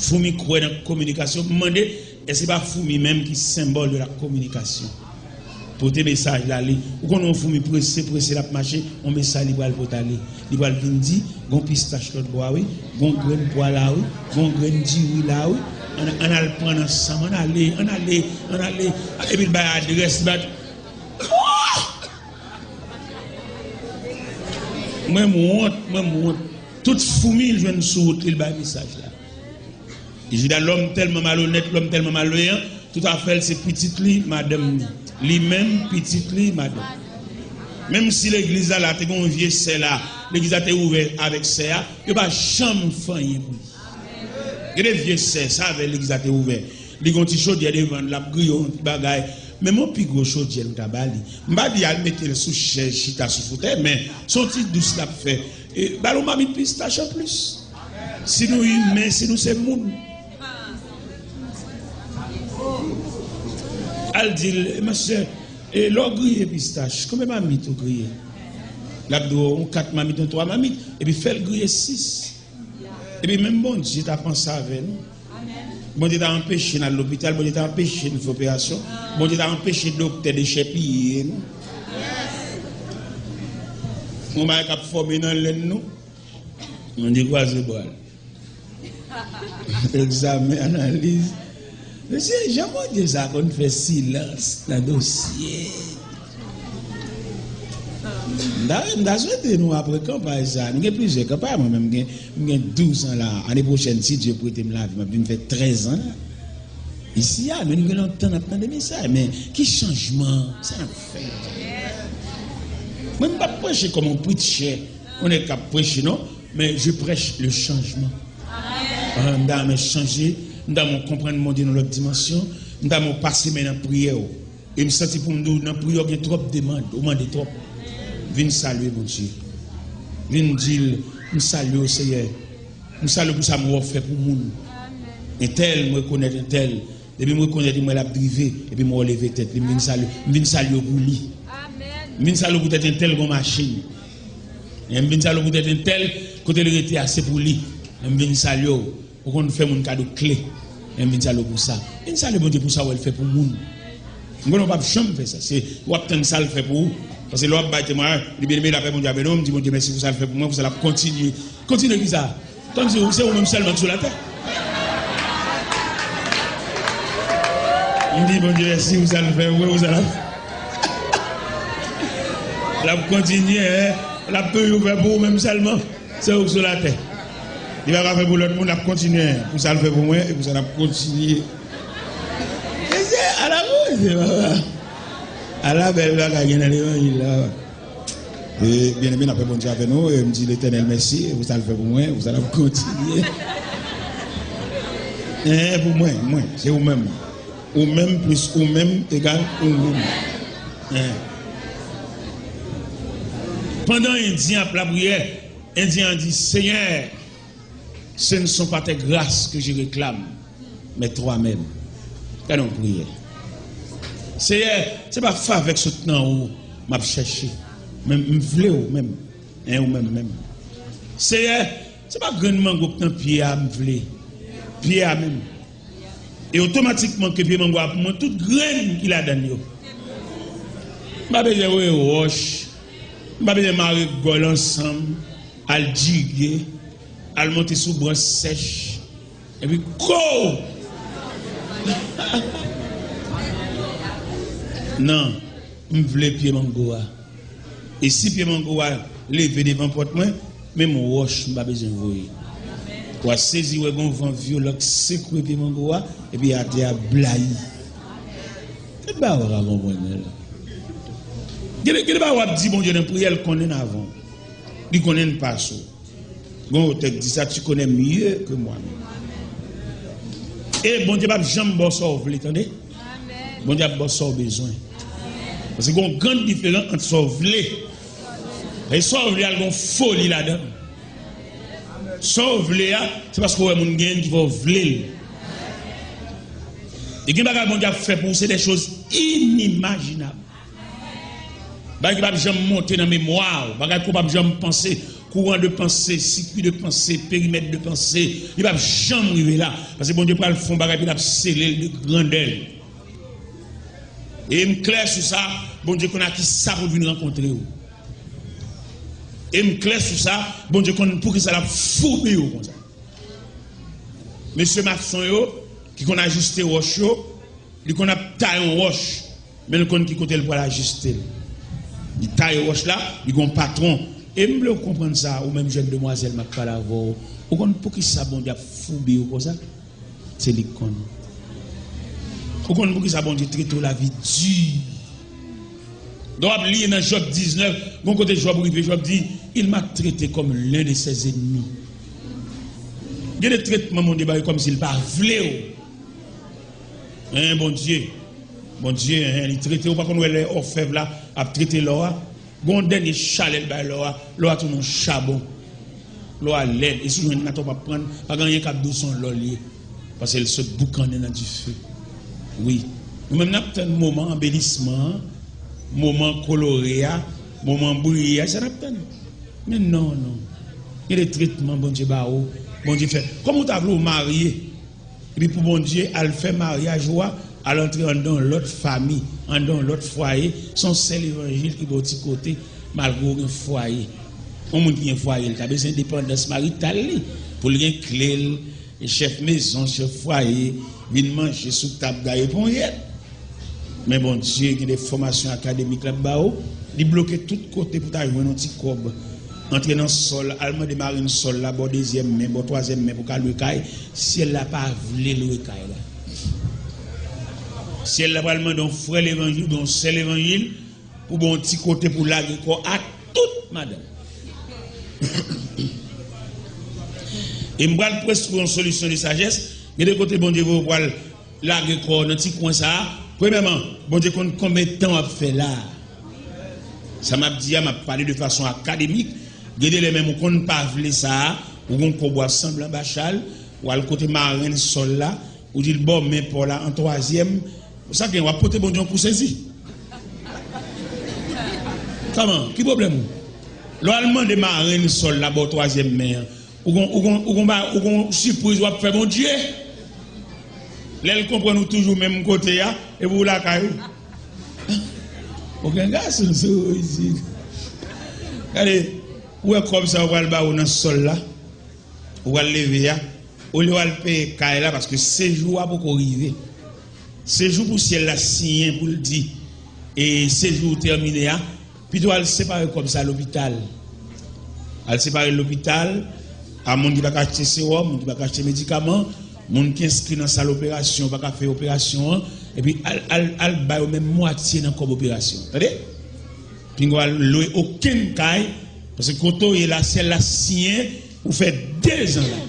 Foumi kwè nan kominikasyon. M mande, èske se pa foumi menm ki senbòl de la kominikasyon? Pote mesaj la, li. Ou konn yon foumi prese, prese, l ap mache, yon mesaj li pral pote ale. Li pral vin di, gon pistach lòt bò a, wi. Gon grenn pwa la, wi. Gon grenn diri la, wi. Ann, ann al pran ansanm, ann ale, ann ale, ann ale. Epi l bay adrès, li bay. Mwen, m wont, mwen, m wont. Tout foumi l jwenn sou wout li, l bay mesaj la. Jida, lòm tèlman malonèt, lòm tèlman malveyan, tout afè l se pitit li, madanm li. Li menm, pitit li, madanm. Menm si legliz la, la te gen yon vye sè la, legliz la te ouvè avèk sè a, yo pa janm fè anyen pou li. Gen de vye sè, sa avè legliz la te ouvè. Li gen yon ti chodyè devan l, l ap griye yon ti bagay. Men yon pi gwo chodyè nou ta ba li. M pa di al mete l sou chèz, chita sou fotèy, men se yon ti dous l ap fè. E, ba l yon mamit pistach anplis. Si nou imen, si nou se moun. Al di l, "E, mesye, e, lè w griye pistach, konbyen mamit ou griye?" L ap di w, "Yon kat mamit, yon twa mamit." Epi fè l griye sis. Epi menm Bondye ta panse avè nou. Bondye ta anpeche n al lopital, Bondye ta anpeche n fè operasyon, Bondye ta anpeche doktè dechèpiye nou. Yon bagay k ap fòme nan lenn nou, Bondye kwaze bra l. Egzamen, analiz. Mesye, jan Bondye sa konn fè silans nan dosye. M ta, m ta swete nou apre kanpay sa. Nou gen plizyè kanpay, mwen menm m gen, m gen douz an la. Ane pwochèn, si Dye prete m lavi, m ap vin fè trèz an la. Isi a, nou, nou gen lontan n ap tande mesaj, men ki chanjman sa n ap fè? Mwen, m p ap preche kòm yon preacher, yon nèg k ap preche, non, men je prêche le changement. Ah, m ta renmen chanje, m ta renmen konprann Bondye nan lòt dimansyon, m ta renmen pase men nan priyè w. E m santi pou m di w, nan priyè w gen twòp demann, ou mande twòp. Vin salye Bondye. Vin di l, "M salye w, Seyè. M salye w pou sa m wè w fè pou moun. Entèl, m rekonèt entèl. Depi m rekonèt li, m wè l ap drive, epi m wè w leve tèt li. M vin salye, m vin salye w pou li. M vin salye w poutèt entèl gon machin. M vin salye w poutèt entèl, kote l rete a, se pou li. M vin salye w." Ou konn fè moun kado kle. Men m vin salye w pou sa. Vin salye Bondye pou sa w wè l fè pou moun. M konnen w p ap janm fè sa. Se, w ap tann sa l fè pou ou. Paske lè w ap bay temwayaj, li byeneme, lapè Bondye avè nou, m di Bondye mèsi pou sa l fè pou mwen, pou sa l ap kontinye. Kontinye ki sa? Tann se ou, se ou menm sèlman ki sou latè. M di Bondye mèsi pou sa l fè pou mwen, pou sa l ap, l ap kontinye, l ap toujou fè pou ou menm sèlman. Se ou k sou latè. Li pa ka fè pou lòt moun, l ap kontinye. Pou sa l fè pou mwen, e pou sa l ap kontinye. Mesye, ala bon, mesye, papa. Ala bèl bagay gen nan levanjil la. E, byeneme, n ap fè Bondye avè nou, e m di Letènèl mèsi, e pou sa l fè pou mwen, e pou sa l ap kontinye. E, pou mwen, mwen, se ou menm. Ou menm plis ou menm egal ou menm. Hein. Pandan Endyen ap lapriyè, Endyen an di, Seigneur, ce ne sont pas tes grâces que je réclame, mais toi-même. Gade yon priyè. Seyè, se pa favè k sot nan ou m ap chèche, men m vle ou menm, en ou menm menm. Seyè, se pa grenn mango k nan pye a m vle, pye a menm. E otomatikman ke pye mango a pou mwen, tout grenn ki ladan l yo. M pa bezwen voye wòch. M pa bezwen mare gòl ansanm, al jige, al monte sou branch sèch. Epi ko! Non, m vle pye mango a. E si pye mango a leve devan pòt mwen, menm wòch m pa bezwen voye. W a sezi wè gon van vyolan k sekwe pye mango a, epi atè a blayi. Gade bagay w pa ka konprann nan la. Gade, gade bagay w ap di Bondye nan priyè, l konnen avan w. Li konnen l pase w. Gon otè k di sa, tu connais mieux que moi-même. E Bondye p ap janm ba w sa w vle, tande. Bondye ap ba w sa w bezwen. Paske gon gran diferan ant sa w vle. E sa w vle a, l gon foli ladan l. Sa w vle a, se paske w wè moun genyen l ki fè w vle l. E gen bagay Bondye ap fè pou ou, se de choz inimajinab. Bagay ki p ap janm monte nan memwa w, bagay ke w p ap janm panse, kouran de panse, sikui de panse, perimèt de panse, li p ap janm rive la. Paske Bondye pral fè yon bagay, epi l ap sele l de grandè l. E m klè sou sa, Bondye konn a kisa pou l vin rankontre w. E m klè sou sa, Bondye konn poukisa l ap foubi w konsa. Mesye mason yo, ki konn ajiste wòch yo, li konn ap taye yon wòch, men l konn ki kote l pral ajiste l. Li taye wòch la, li gon patwon. E m vle w konprann sa, ou menm jèn demwazèl m ap pale avè w. Ou konn poukisa Bondye ap foubi w konsa? Se li k konn. Ou konn poukisa Bondye trete w lavi di? Lè w ap li nan Jòb diznèf, gon kote Jòb rive, Jòb di, il m'a traité comme l'un de ses ennemis. Gen de tretman Bondye ba yo kòmsi l pa vle w. Hein, Bondye. Bondye, hein, li trete w. Ou pa konn wè lè òfèv la ap trete lò a? Gon dènye chalè l bay lò a, lò a tounen yon chabon. Lò a lèd, e si w jwenn atò w p ap pran l, pa gen anyen k ap dous yon lò l ye. Paske l sot boukannen nan dife. Wi. Nou menm n ap tann moman anbelisman an, moman kolore a, moman briye a, se sa n ap tann. Men non, non. Gen de tretman Bondye ba ou, Bondye fè. Kòman w ta vle w marye? Epi pou Bondye al fè maryaj ou a, al antre anndan yon lòt fanmi, anndan yon lòt fwaye, se yon sèl levanjil ki ba w ti kote, malgre w gen fwaye. Yon moun ki gen fwaye, li ta bezwen endepandans marital li, pou l gen kle l, chèf mezon, chèf fwaye, vin manje sou tab gaye ponyèt. Men Bondye gen de fòmasyon akademik l ap ba ou, li bloke tout kote pou w ta jwenn yon ti kòb. Antre nan sòl, al mande marenn sòl la, ba w dezyèm men, ba w twazyèm men pou w ka lwe kay, syèl la pa vle lwe kay la. Syèl la pral mande yon frè levanjil oubyen yon sè levanjil pou ba w yon ti kote pou lage kò ak tout madanm. E m pral prèske yon solisyon de sajès, gen de kote Bondye voye w pral lage kò w nan ti kwen sa a. Premyèman, Bondye konn konbyen tan w ap fè la a. Sa m ap di a, m ap pale de fason akademik. Gen de lè menm ou konn pa vle sa a, ou gon kòb w ap sanble anba chal, w al kote marenn sòl la, ou di l ba w men pa w la an twazyèm. Sa gen, w ap pote Bondye yon kou sezi. Kòman? Ki pwoblèm ou? Lè w al mande marenn sòl la ba w twazyèm men an, ou gon, ou gon, ou gon, ba- ou gon sipriz w ap fè Bondye. Lè l konprann ou toujou menm kote a, epi w lakay ou. Ou gen gason sou ou isit. Gade, ou wè kòb sa yo pral ba ou nan sòl la, ou pral leve a, olye w al peye kay la, paske sejou a poko rive. Sejou pou syèl la siyen pou l di, e sejou ou tèmine a, pito al separe kòb sa lopital. Al separe l lopital, a moun ki pa ka achte sewòm, moun ki pa ka achte medikaman, moun ki enskri nan sal operasyon, pa ka fè operasyon an, epi al, al, al ba yo menm mwatye nan kòb operasyon. Tande? Pinga w al lwe okenn kay, paske kote w ye la, syèl la siyen, ou fè dezan la.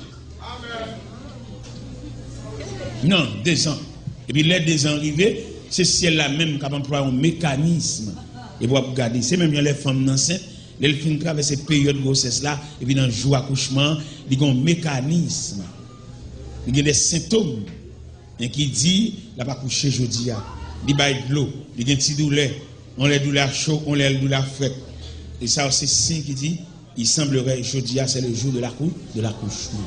Non, dezan. Epi lè dezan rive, se syèl la menm k ap anplwaye yon mekanism. Epi w ap gade, se menm jan lè fanm nan ansent, lè l fin travèse peryòd gwosès la, epi nan jou akouchman an, li gen yon mekanism. Li gen de sentòm, men ki di, l ap akouche jodi a. Li bay dlo, li gen ti doulè, yon lè doulè a cho, yon lè doulè a frèt. E sa yo se siy ki di, il semblerait jodi a, c'est le jour de l'accou-, de l'accouchement.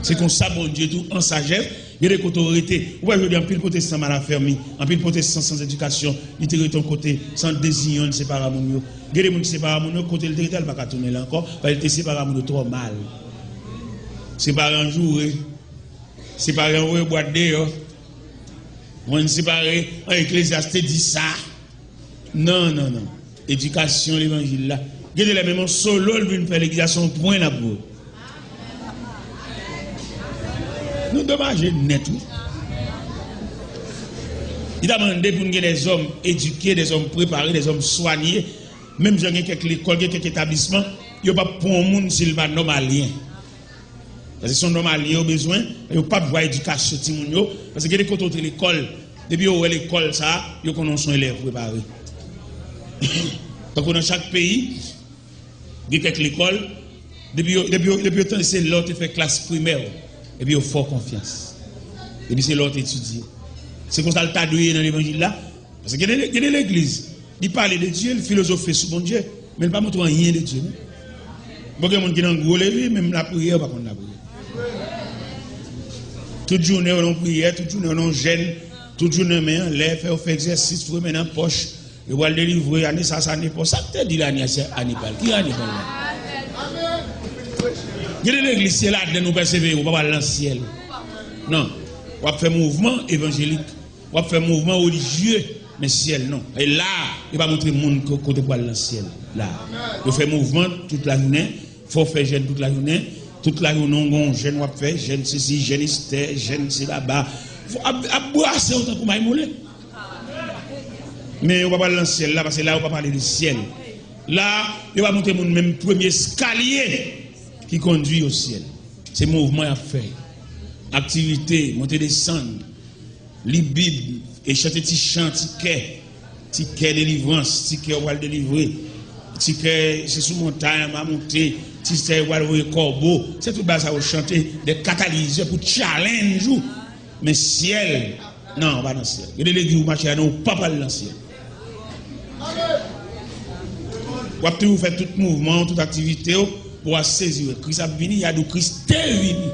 Se konsa Bondye tou an sajès, gen de kote w rete. Ou wè jodi anpil pwotestan mal afèmi, anpil pwotestan san edikasyon, li te rete yon kote san dezi yonn se paran moun yo. Gen de moun ki se paran moun yo, kote l te rete a, li pa ka tounen la ankò, paske li te se paran moun yo twò mal. Se paran joure, se paran voye bwat deyò, moun separe, an Eklezyas te di sa. Non, non, non. Edikasyon levanjil la. Gen de lè menm yon solo l vin fè legliz la, se yon pwen l ap voye. Nou domaje nèt, wi. Li ta mande pou n gen dèzòm edike, dèzòm prepare, dèzòm swanye. Menm jan gen kèk lekòl, gen kèk etablisman, yo p ap pran yon moun si l pa nòmalyen. Paske se yon nòmalyen yo bezwen, yo p ap vwa edikasyon timoun yo. Paske gen de kote w te lekòl, depi yo wè lekòl sa a, yo konnen w se yon elèv prepare. Tankou nan chak peyi, gen kèk lekòl, depi yo, depi yo, depi yo tande se lè w te fè klas primè, epi yo fè w konfyans. Epi se lè w te etidye. Se konsa l ta dwe ye nan levanjil la. Paske gen de, gen de legliz, li pale de Dye, li filozofe sou Bondye, men li pa montre w anyen de Dye, non. Bon, gen moun ki nan gwo legliz, menm lapriyè, yo pa konn lapriyè. Tout jounen, yo nan priyè, tout jounen, yo nan jèn, tout jounen, men anlè, fè yo fè egzèsis, foure men nan pòch, yo pral delivre, ane sa, sa, ane pòch. Sa k te di lane a, se ane pa l. Ki ane pa l la? Gen de legliz, se ladan nou pèsevere, ou pa pral nan syèl. Non. W ap fè mouvman evanjelik. W ap fè mouvman relijye, men syèl non. E la, yo pa montre moun ko-, kote pou al nan syèl. La. Yo fè mouvman tout lajounen, fè w fè jèn tout lajounen. Tout lajounen, w gon jèn w ap fè, jèn sesi, jèn Estè, jèn se laba. Fò ap, ap brase w tankou may moulen. Men yo pa pral nan syèl la, paske la, yo pa pale de syèl. La, yo pa montre moun menm premye eskalye ki kondui o syèl. Se mouvman y ap fè. Aktivite, monte desann, li Bib, e chante ti chan, ti kè, ti kè delivrans, ti kè w pral delivre, ti kè se sou montay anba monte, ti kè w pral voye kòbo. Se tout bagay sa yo chante, de katalizè pou challenge ou. Men syèl, non, w pa nan syèl. Gen de legliz ou mache la, non, ou pa pral nan syèl. W ap toujou fè tout mouvman w, tout aktivite w, pou w a sezi wè Kris ap vini, y a di w Kris te vini.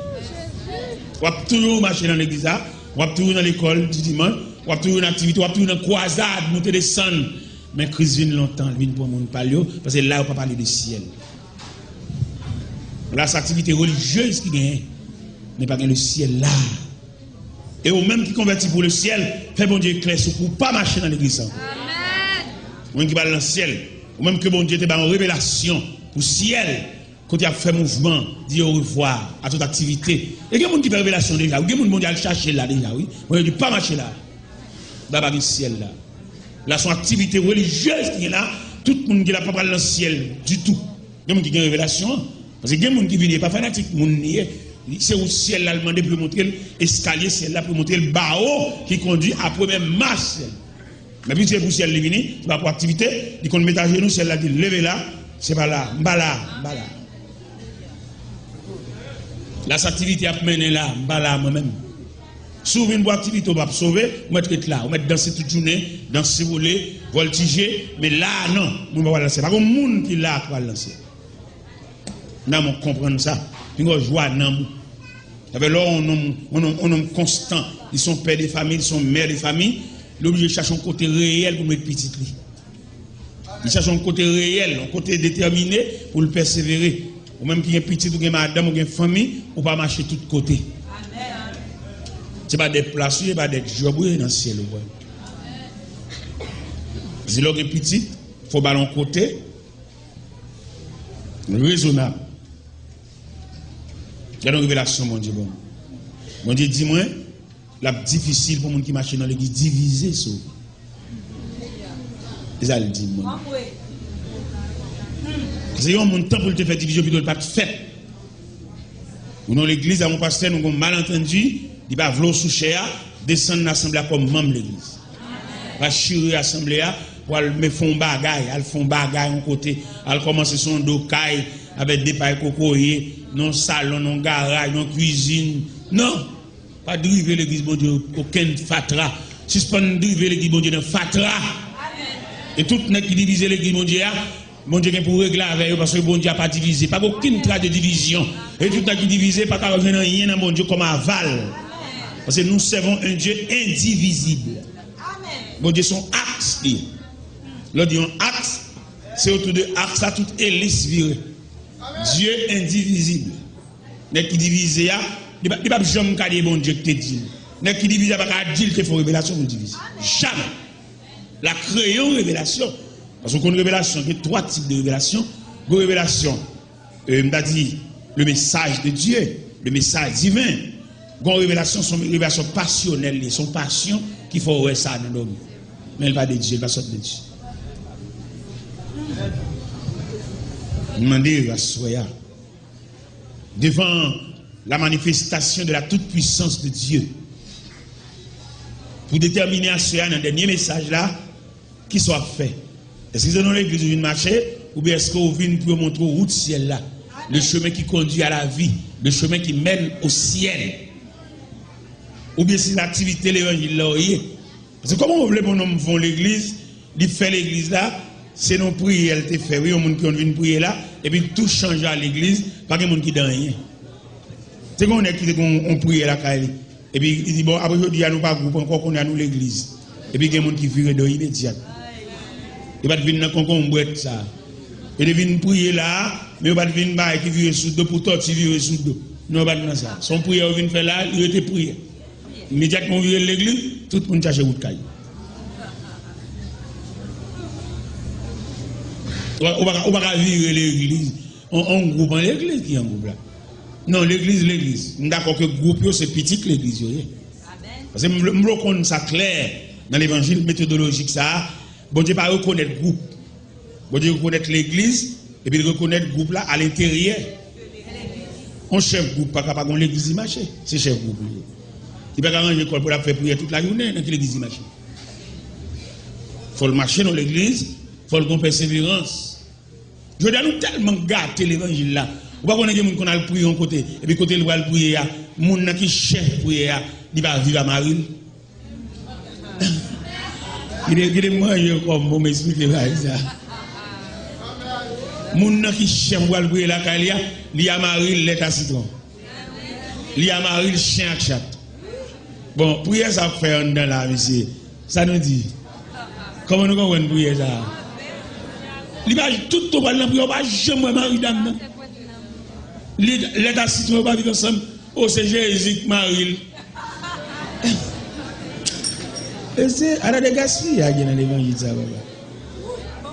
W ap toujou mache nan legliz la, w ap toujou nan lekòl di dimanch, w ap toujou nan aktivite, w ap toujou nan kwazad, moute desann. Men Kris vin lontan, li vin pran moun pa l yo, paske la yo pa pale de syèl. La se aktivite relijyez ki genyen, men pa gen le syèl la. E ou menm ki konvèti pou le syèl, fè Bondye eklèsi w pou w pa mache nan legliz sa. Ou menm ki pral nan syèl, ou menm ke Bondye te ba yon revelasyon pou syèl, kote y ap fè mouvman, di orevwa a tout aktivite. E gen moun ki fè revelasyon deja, wi. Gen moun Bondye al chache la deja, wi. Bondye di, pa mache la. La pa gen syèl la. La se yon aktivite relijyez ki gen la. Tout moun ki la pa pral nan syèl ditou. Gen moun ki gen revelasyon an. Paske gen moun ki vini, e pa fanatik moun li ye. Li, se wout syèl la l mande pou yo montre l, eskalye syèl la pou yo montre l, bawo ki kondui a premye mach syèl. Men piske se pou syèl li vini, se pa pou aktivite, li konn met ajenou, syèl la di, leve la, se pa la, m pa la, m pa la. La se aktivite ap mennen la, m pa la mwen menm. Si w vin pou aktivite, w p ap sove, ou mèt ret la, ou mèt danse tout jounen, danse, vole, vòltije, men la a non, moun pa pral nan syèl. Pa gen moun ki la a k pral nan syèl. Nanm ou konprann sa. Pinga w jwa nanm ou. Sa fè lè w yon nonm, yon nonm, yon nonm konstan, li se yon pè de fanmi, li se yon mè de fanmi, li oblije chache yon kote reyèl pou l met pitit li. Li chache yon kote reyèl, yon kote detèmine pou l pèsevere. Ou menm ki gen pitit, ou gen madanm, ou gen fanmi, ou pa mache tout kote. Se pa dèt plas ou ye, se pa dèt djòb ou ye nan syèl ou wè. Se lè w gen pitit, fò w ba l yon kote, rezonab. Gade yon revelasyon Bondye ban m. Bondye di mwen, l ap difisil pou moun ki mache nan legliz divize sove. E sa l di mwen. Se yon moun tan pou l te fè divizyon, pito l pa t fèt. Ou nan legliz, a yon pastè, nou gen malantandi, li pa vle w sou chè a, desann nan asanble a kòm manm legliz. Pa chire asanble a pou al men fè yon bagay, al fè yon bagay yon kote, al kòmanse sou yon do kay avèk de pay kokoye, nan yon salon, nan yon garaj, nan yon kwizin. Non! Pa drive legliz Bondye okenn fatra. Sispann drive legliz Bondye nan fatra. E tout nèg ki divize legliz Bondye a, Bondye gen pou regle avè yo, paske Bondye a pa divize. Pa gen okenn tras de divizyon. E tout nèg ki divize pa ka jwenn anyen nan Bondye kòm aval. Paske nous servons un Dieu indivisible. Bondye se yon aks li ye. Lè w di yon aks, se otou de aks la tout elis vire. Dieu indivisible. Nèg ki divize a, li pa, li p ap janm ka di e Bondye ki te di l. Nèg ki divize a pa ka di l te fè yon revelasyon pou l divize. Jamè. L a kreye yon revelasyon. Paske w konn revelasyon, gen twa tip de revelasyon. Gen revelasyon, euh, m ta di, le message de Dieu, le message divin. Gen revelasyon, se yon revelasyon pasyonèl li, se yon pasyon ki fè w wè sa nan dòmi. Men l pa de Dye, l pa sot de Dye. M mande aswè a, devan la manifestation de la toute puissance de Dieu, pou detèmine aswè a nan dènye mesaj la, kisa w ap fè? Èske se nan legliz ou vin mache, oubyen èske ou vin pou yo montre w wout syèl la, le chemin qui conduit à la vie, le chemin qui mène au ciel? Oubyen se aktivite levanjil la w ye? Paske kòman w vle pou yon nonm fè yon legliz, li fè legliz la, se nan priyè l te fè, wi, yon moun ki konn vin priye la, epi l tou chanje a legliz, pa gen moun ki di anyen. Te gen yon nèg ki te gen yon, yon priyè lakay li, epi li di, bon, apre jodi a nou pa gwoup ankò, kounye a nou legliz. Epi gen moun ki vire do imedyat. Yo pa t vin nan konkonbrèt sa. Yo te vin priye la, men yo pa t vin bay ki vire sou do pou tòti vire sou do. Non, yo pa t nan sa. Se yon priyè yo vin fè la, li rete priyè. Imedyatman w vire legliz, tout moun chache wout kay yo. Ou pa, ou pa ka, ou pa ka vire legliz. On, on gwoup an legliz ki an gwoup la. Non, legliz, legliz. M dakò ke gwoup yo se pitit legliz yo ye. Paske m vle, m vle w konn sa klè nan levanjil metodolojik sa a. Bondye pa rekonèt gwoup. Bondye rekonèt legliz, epi l rekonèt gwoup la alenteryè. Yon chèf gwoup pa ka pa gen yon legliz li mache. Se chèf gwoup li ye. Li pa ka ranje kò l pou l ap fè priyè tout lajounen nan ki legliz li mache. Fò l mache nan legliz, fò l gen pèseverans. Jodi a nou tèlman gate levanjil la. Ou pa konnen gen moun konn al priye yon kote, epi kote l pral priye a, moun nan ki chèf priyè a, li pa viv a mari l. Gide, gide manje kòm pou m esplike bagay sa. Moun nan ki chèf pral priye lakay li a, li a mari l lèt a sitwon. Li a mari l chen ak chat. Bon, priyè sa ap fè anndan la, mesye. Sa nou di? Kòman nou konprann priyè sa? Li pa, tout tan w pral nan priyè, ou pa janm wè mari dam nan. Li, lèt a sitwon yo pa viv ansanm. O, se Jezi k mari l. E se, ala de gaspiyaj gen nan levanjil sa, papa.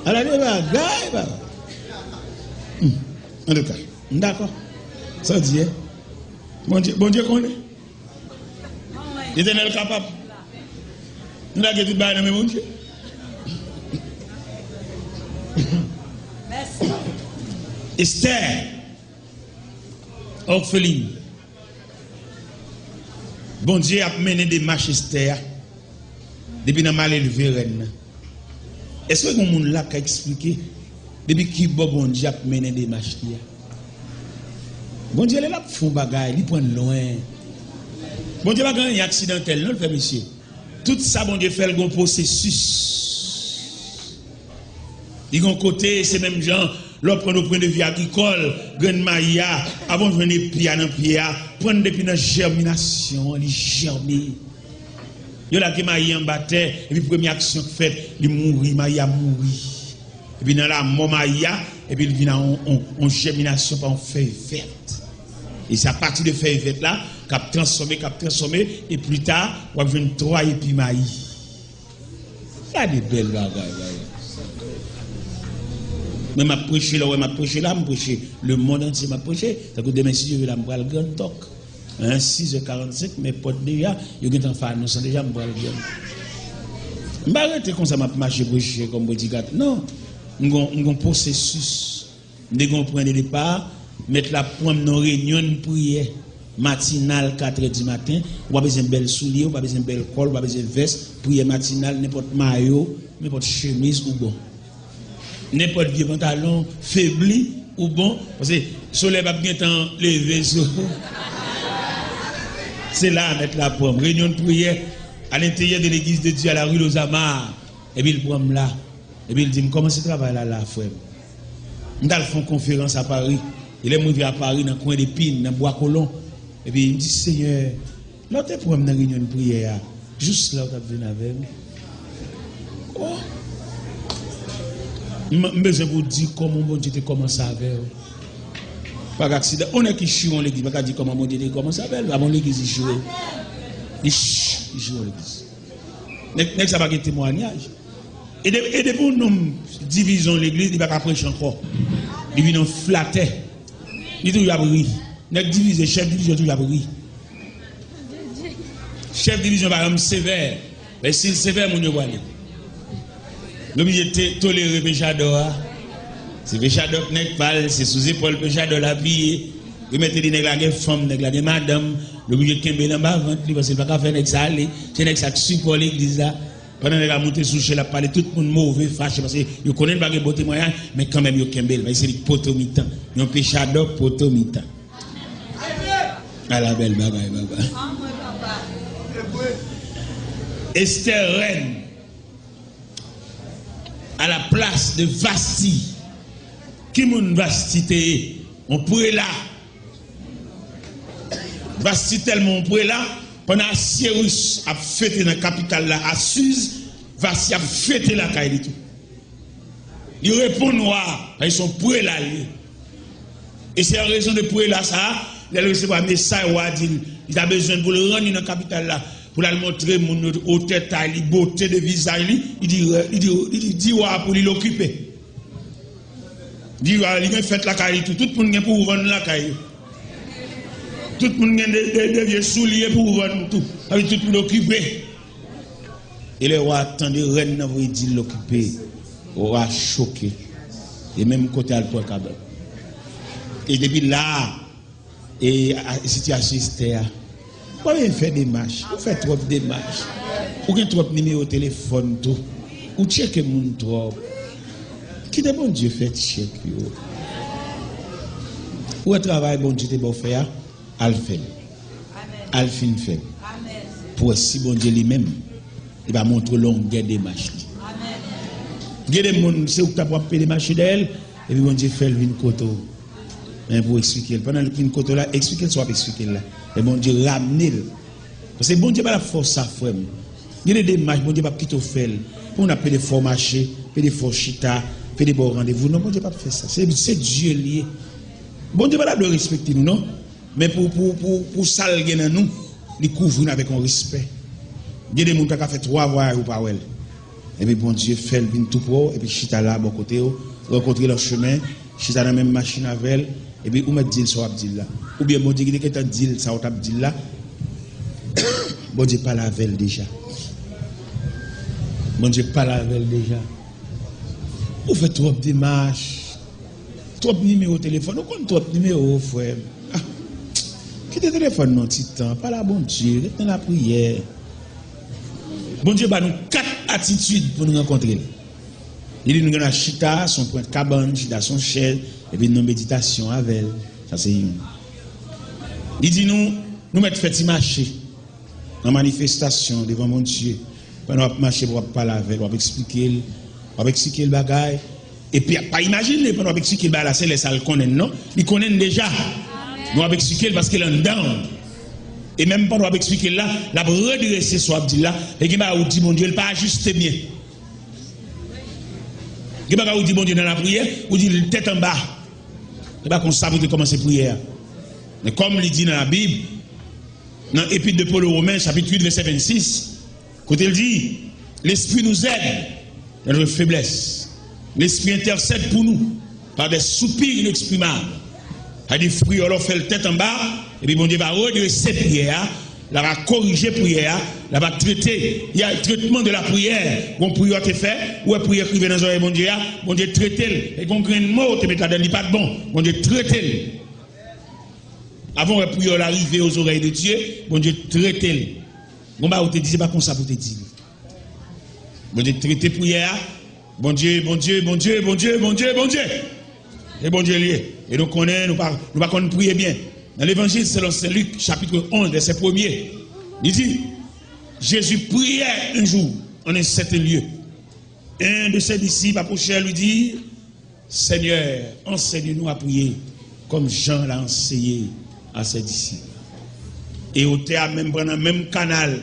Ala de bagay, papa. Hmm. Antouka, m dakò. Sa w di, e? Bondye, Bondye konnen. Letènèl kapab. Nou lage tout bagay nan men Bondye. Estè, òfelin. Bondye ap mennen demach Estè a depi nan malelve rèn nan. Èske gen moun la k ka eksplike depi ki bò Bondye ap mennen demach li a? Bondye, lè l ap fè yon bagay, li pran n lwen. Bondye pa gen anyen aksidantèl, non, l fè, mesye. Tout sa Bondye fè, l gen yon pwosesis. Li gen yon kote, se menm jan, lè w pran o pwen de vi agrikòl, grenn mayi a, avan w jwenn epi a nan pye a, pran depi nan jèminasyon an, li jèmen. Yo lage mayi anba tè, epi premye aksyon k fèt, li mouri, mayi a mouri. Epi nan lanmò mayi a, epi l vin a yon, yon, yon jèminasyon pa yon fèy vèt. E se apati de fèy vèt la, k ap transfòme, k ap transfòme, e pli ta, w ap jwenn twa epi mayi. Gade bèl bagay, bagay. Mwen, m ap preche, lè w wè m ap preche la, m preche lemonn antye, m ap preche. Tankou demen, si Dye vle, la, m pral Grand Tòk. Hein, sis è karannsenk, men pòt deja, yo gentan fè anons lan deja, m pral Grand. M pa rete konsa, m ap mache preche kòm bodigat. Non, m gon, m gon pwosesis. M te gen yon pwen de depa, mèt la pran m nan yon reyinyon priyè matinal, katrè di maten. Ou pa bezwen bèl soulye, ou pa bezwen bèl kòl, ou pa bezwen vès, priyè matinal, nenpòt mayo, nenpòt chemiz, ou bon. Nenpòt vye pantalon febli, ou bon. Paske solèy p ap gentan leve sou ou. Se la mèt la pran m. Reyinyon priyè à l'intérieur de l'église de Dieu à la rue Lozama. Epi l pran m la. Epi l di m, "Kòmanse travay la, la, frè m." M t al fè yon konferans a Pari. E lè m rive a Pari, nan kwen de Pin, nan Bwa Kolon, epi m di, "Senyè, lè w te pran m nan reyinyon priyè a, jis la w t ap vin avè m?" Oh! M, m bezwen pou w di kòman Bondye te kòmanse avè w. Pa gen aksidan. On nèg ki chire yon legliz, pa ka di kòman Bondye te kòmanse avè l. Pa bon legliz li chire. Li ch-, li chire yon legliz. Nèg, nèg sa pa gen temwayaj. E de-, e depi yon nonm divize yon legliz, li pa ka preche ankò. Li vin yon flatè. Li toujou ap ri. Nèg divize, chèf divizyon toujou ap ri. Chèf divizyon, pa janm sevè. Men si l sevè, moun yo prale. Li oblije te-, tolere pechadò a. Se pechadò k nèg pa l, se sou zepòl pechadò l apiye. Yo mèt di nèg la gen fanm, nèg la gen madanm. Li oblije kenbe l anba vant li, paske l pa ka fè nèg sa ale. Se nèg sa k sipò legliz la. Pandan nèg la moute sou chè, l ap pale tout moun move, fache, paske yo konnen l pa gen bon temwayaj, men kanmenm yo kenbe l. Paske se li k poto mitan. Yon pechadò poto mitan. Ala bèl bagay, papa. Estè rèn à la place de Vasti. Ki moun Vasti te ye? Yon prela. Vasti tèlman yon prela, pandan Asyerus ap fete nan kapital la, Asiz, Vasti ap fete lakay li tou. Li reponn wa a, paske se yon prela li ye. E se an rezon de prela sa a, lè l resevwa mesay wa a di l, li ta bezwen l pou l rann li nan kapital la, pou l al montre moun yo otè tay li, bote de vizaj li, li di, li di, li di, di wa a pou li l okipe. Di wa a, li gen fèt lakay li tou. Tout moun gen pou vann lakay yo. Tout moun gen de, de, de vye soulye pou vann tou. Sa vle di tout moun okipe. E lè wa a tande rèn nan voye di l okipe, wa a choke. E menm kote al pran kabann. E depi la a, E a, sitiyasyon Estè a. Ou pa bezwen fè demach. Ou fè twòp demach. Ou gen twòp nimewo telefòn tou. Ou tcheke moun twòp. Kite Bondye fè tchèk yo. Ou wè travay Bondye te ba w fè a, al fè l. Al fin fè l. Pou wè si Bondye li menm, li pa montre w longè demach li. Gen de moun, se ou k t ap wè ap pede mache dèyè l, epi Bondye fè l vin kote w. Men pou eksplike l. Pandan l vin kote w la, eksplike l sa w ap eksplike l la. Men Bondye ramne l. Paske Bondye pa t ap fè w sa, frè m. Gen de demach, Bondye p ap kite w fè l. Pou moun ap pede fè w mache, pede fè w chita, pede ba w randevou. Non, Bondye p ap fè sa. Se, se Dye l ye. Bondye pa ta dwe respekte nou, non. Men pou, pou, pou, pou sa l gen nan nou, li kouvri n avèk yon respè. Gen de moun pa ka fè twa vwayaj ou pa wè l. Epi Bondye fè l vin tou pre w, epi chita la bò kote w, rankontre l an chemen, chita nan menm machin avè l, epi ou mèt di l sa w ap di l la. Oubyen Bondye ki te gentan di l sa w t ap di l la, Bondye pale avè l deja. Bondye pale avè l deja. Ou fè twòp demach, twòp nimewo telefòn, ou konn twòp nimewo, frè m. Ah, kite telefòn nan ti tan, pale a Bondye, ret nan lapriyè. Bondye ba nou kat atitid pou n rankontre l. Li di nou gen dwa chita sou yon pwent kabann, chita sou yon chèz, epi n nan meditasyon avè l. Sa se youn. Li di nou, nou mèt fè ti mache nan manifestasyon devan Bondye. Pandan w ap mache, w ap pale avè l, w ap eksplike l, w ap eksplike l bagay. Epi, pa imajine, pandan w ap eksplike l bagay la, se lè sa l konnen l, non. Li konnen l deja. Men w ap eksplike l paske l anndan w. E menm pandan w ap eksplike l la, l ap redrese sa w ap di l la. E gen bagay ou di Bondye, l pa ajiste byen. Gen bagay ou di Bondye nan lapriyè, ou di l tèt anba. Se pa konsa pou te kòmanse priyè a. Men kòm li di nan Labib, nan Epître de Paul aux Romains, chapitre huit, verset vingt-six, kote l di, L'Esprit nous aide dans notre faiblesse. L'Esprit intercède pour nous par des soupirs inexprimables. Sa di, frè, lè w fè l tèt anba, epi Bondye va redrese priyè a, l ap korije priyè a, l ap trete, y a traitement de la prière. Gon priyè w te fè, ou wè priyè k rive nan zòrèy Bondye a, Bondye trete l. E gon grenn mo w te met ladan l, li pa t bon, Bondye trete l. Avan w wè priyè w la rive aux oreilles de Dieu, Bondye trete l. Gon bagay ou te di, se pa konsa pou w te di l. Bondye trete priyè a. Bondye, Bondye, Bondye, Bondye, Bondye, Bondye. E Bondye l ye. E nou konnen, nou pa, nou pa konn priye byen. Nan Levanjil selon Sen Lik, chapitre onze, verset premier, li di, Jésus priait un jour en un certain lieu. Un de ses disciples approchèrent lui dire, Seigneur, enseigne-nous à prier, comme Jean l'a enseigné à ses disciples. E otè a menm pran nan menm kanal,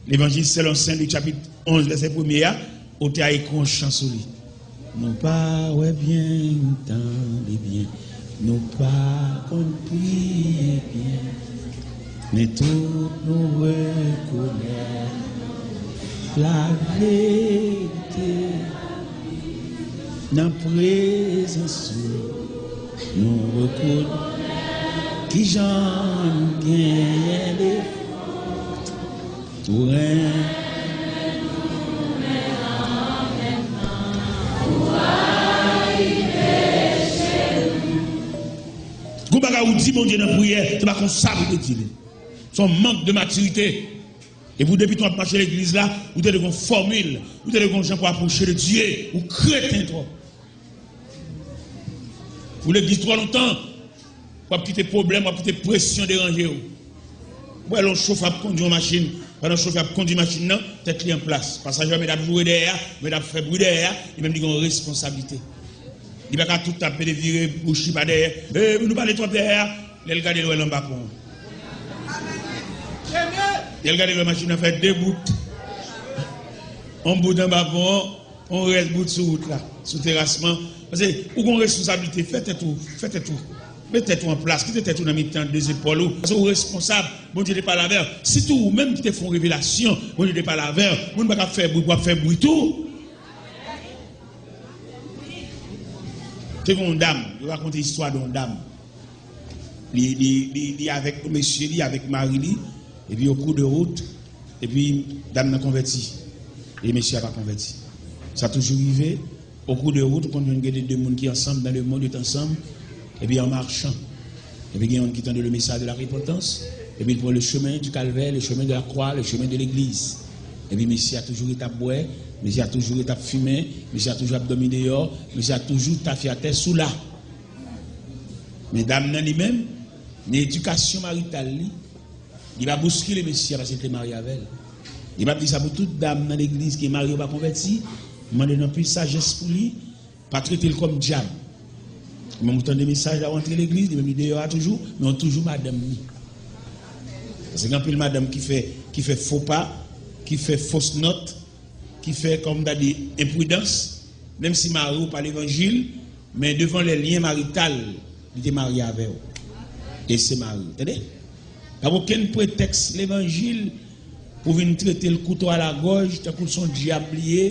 Levanjil selon Sen Lik, chapit onz, vèsè premye a, otè a ekri yon chan sou li. Nou pa wè byen, tande byen, nou pa konn priye byen, men tout nou rekonèt laverite nan prezans ou. Nou rekonèt kijan nou genyen defo. Ou renmen nou, men an menm tan, ou rayi peche nou. Gon bagay ou di Bondye nan priyè, se pa konsa pou te di li. Se yon mank de matirite. Epi w depi w ap mache legliz la, ou te dwe gon fòmil, ou te dwe gon jan pou apwoche de Dye, ou kreten twòp. Ou legliz twò lontan, w ap kite pwoblèm, w ap kite presyon deranje w. Ou wè lè yon chofè ap kondui yon machin, pandan chofè ap kondui machin nan, tèt li an plas. Pasajè yo mèt ap joure dèyè a, mèt ap fè bri dèyè a, li menm li gen yon responsablite. Li pa ka tout tan ap mete vire bouch li pa dèyè. E, nou pale twòp dèyè a. Lè l gade, l wè l anba pon an. Lè l gade, l wè machin nan fè de bout. Yon bout anba pon an, yon rès bout sou wout la, sou terasman. Paske ou gen yon responsablite, fè tèt ou, fè tèt ou. Met tèt ou an plas, kite tèt ou nan mitan de zepòl ou. Paske ou responsab, Bondye te pale avè w. Sitou ou menm ki te fè yon revelasyon, Bondye te pale avè w. Moun pa ka fè bri pou w ap fè bri tou. Te gen yon dam, yo rakonte istwa de yon dam. Li, li, li, li avèk yon mesye, li avèk mari li, epi au cours de route, epi dam nan konvèti, e mesye a pa konvèti. Sa toujou rive, au cours de route, ou konn jwenn gen de, de moun ki ansanm, dans le monde, yo t ansanm, epi an machan, Epi gen youn ki tande le message de la repentance, epi l pran le chemin du calvaire, le chemin de la croix, le chemin de l'église. Epi mesye a toujou ret ap bwè, mesye a toujou ret ap fimen, mesye a toujou ap dòmi deyò, mesye a toujou tafyatè sou la. Men dam nan li menm, nan edikasyon marital li, li pa bouskile mesye a paske li te marye avè l. Li p ap di sa pou tout dam nan legliz ki marye yo pa konvèti, mande nou anpil sajès pou li, pa trete l kòm dyab. Kòman ou tande mesaj la, ou antre legliz, li menm li deyò a toujou, men ou toujou madanm li. Paske gen anpil madanm ki fè, ki fè fo pa, ki fè fos nòt, ki fè, kòm m ta di, enpridans, menm si mari w pa levanjil, men devan lè lyen marital, li te marye avè w. E se mari w, tande? Pa gen okenn pretèks levanjil pou vin trete l kouto a la gòj, tankou l se yon dyab li ye.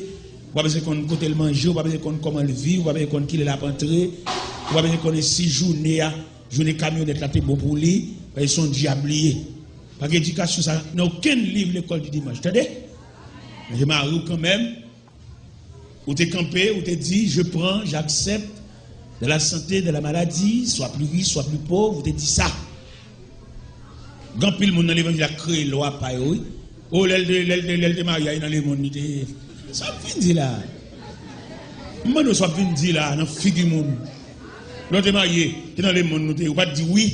Ou pa bezwen konn kote l manje, ou pa bezwen konn kòman l viv, ou pa bezwen konn kilè l ap antre, ou pa bezwen konnen si jounen a, jounen kamyonèt la te bon pou li, paske se yon dyab li ye. Pa gen edikasyon sa nan okenn liv lekòl di dimanch, tande? Men se mari w kanmenm, ou te kanpe, ou te di, je prends, j'accepte, dans la santé, dans la maladie, soit plus riche, soit plus pauvre, ou te di sa. Gen anpil moun nan levanjil la k kreye lwa pa yo, wi. O, lè l te, lè l te, lè l te marye a, nan lemonn li te ye. Sa w ap vin di la? M mande w sa w ap vin di la, nan figi moun. Lè w te marye, te nan lemonn nou te ye. Ou pa t di wi.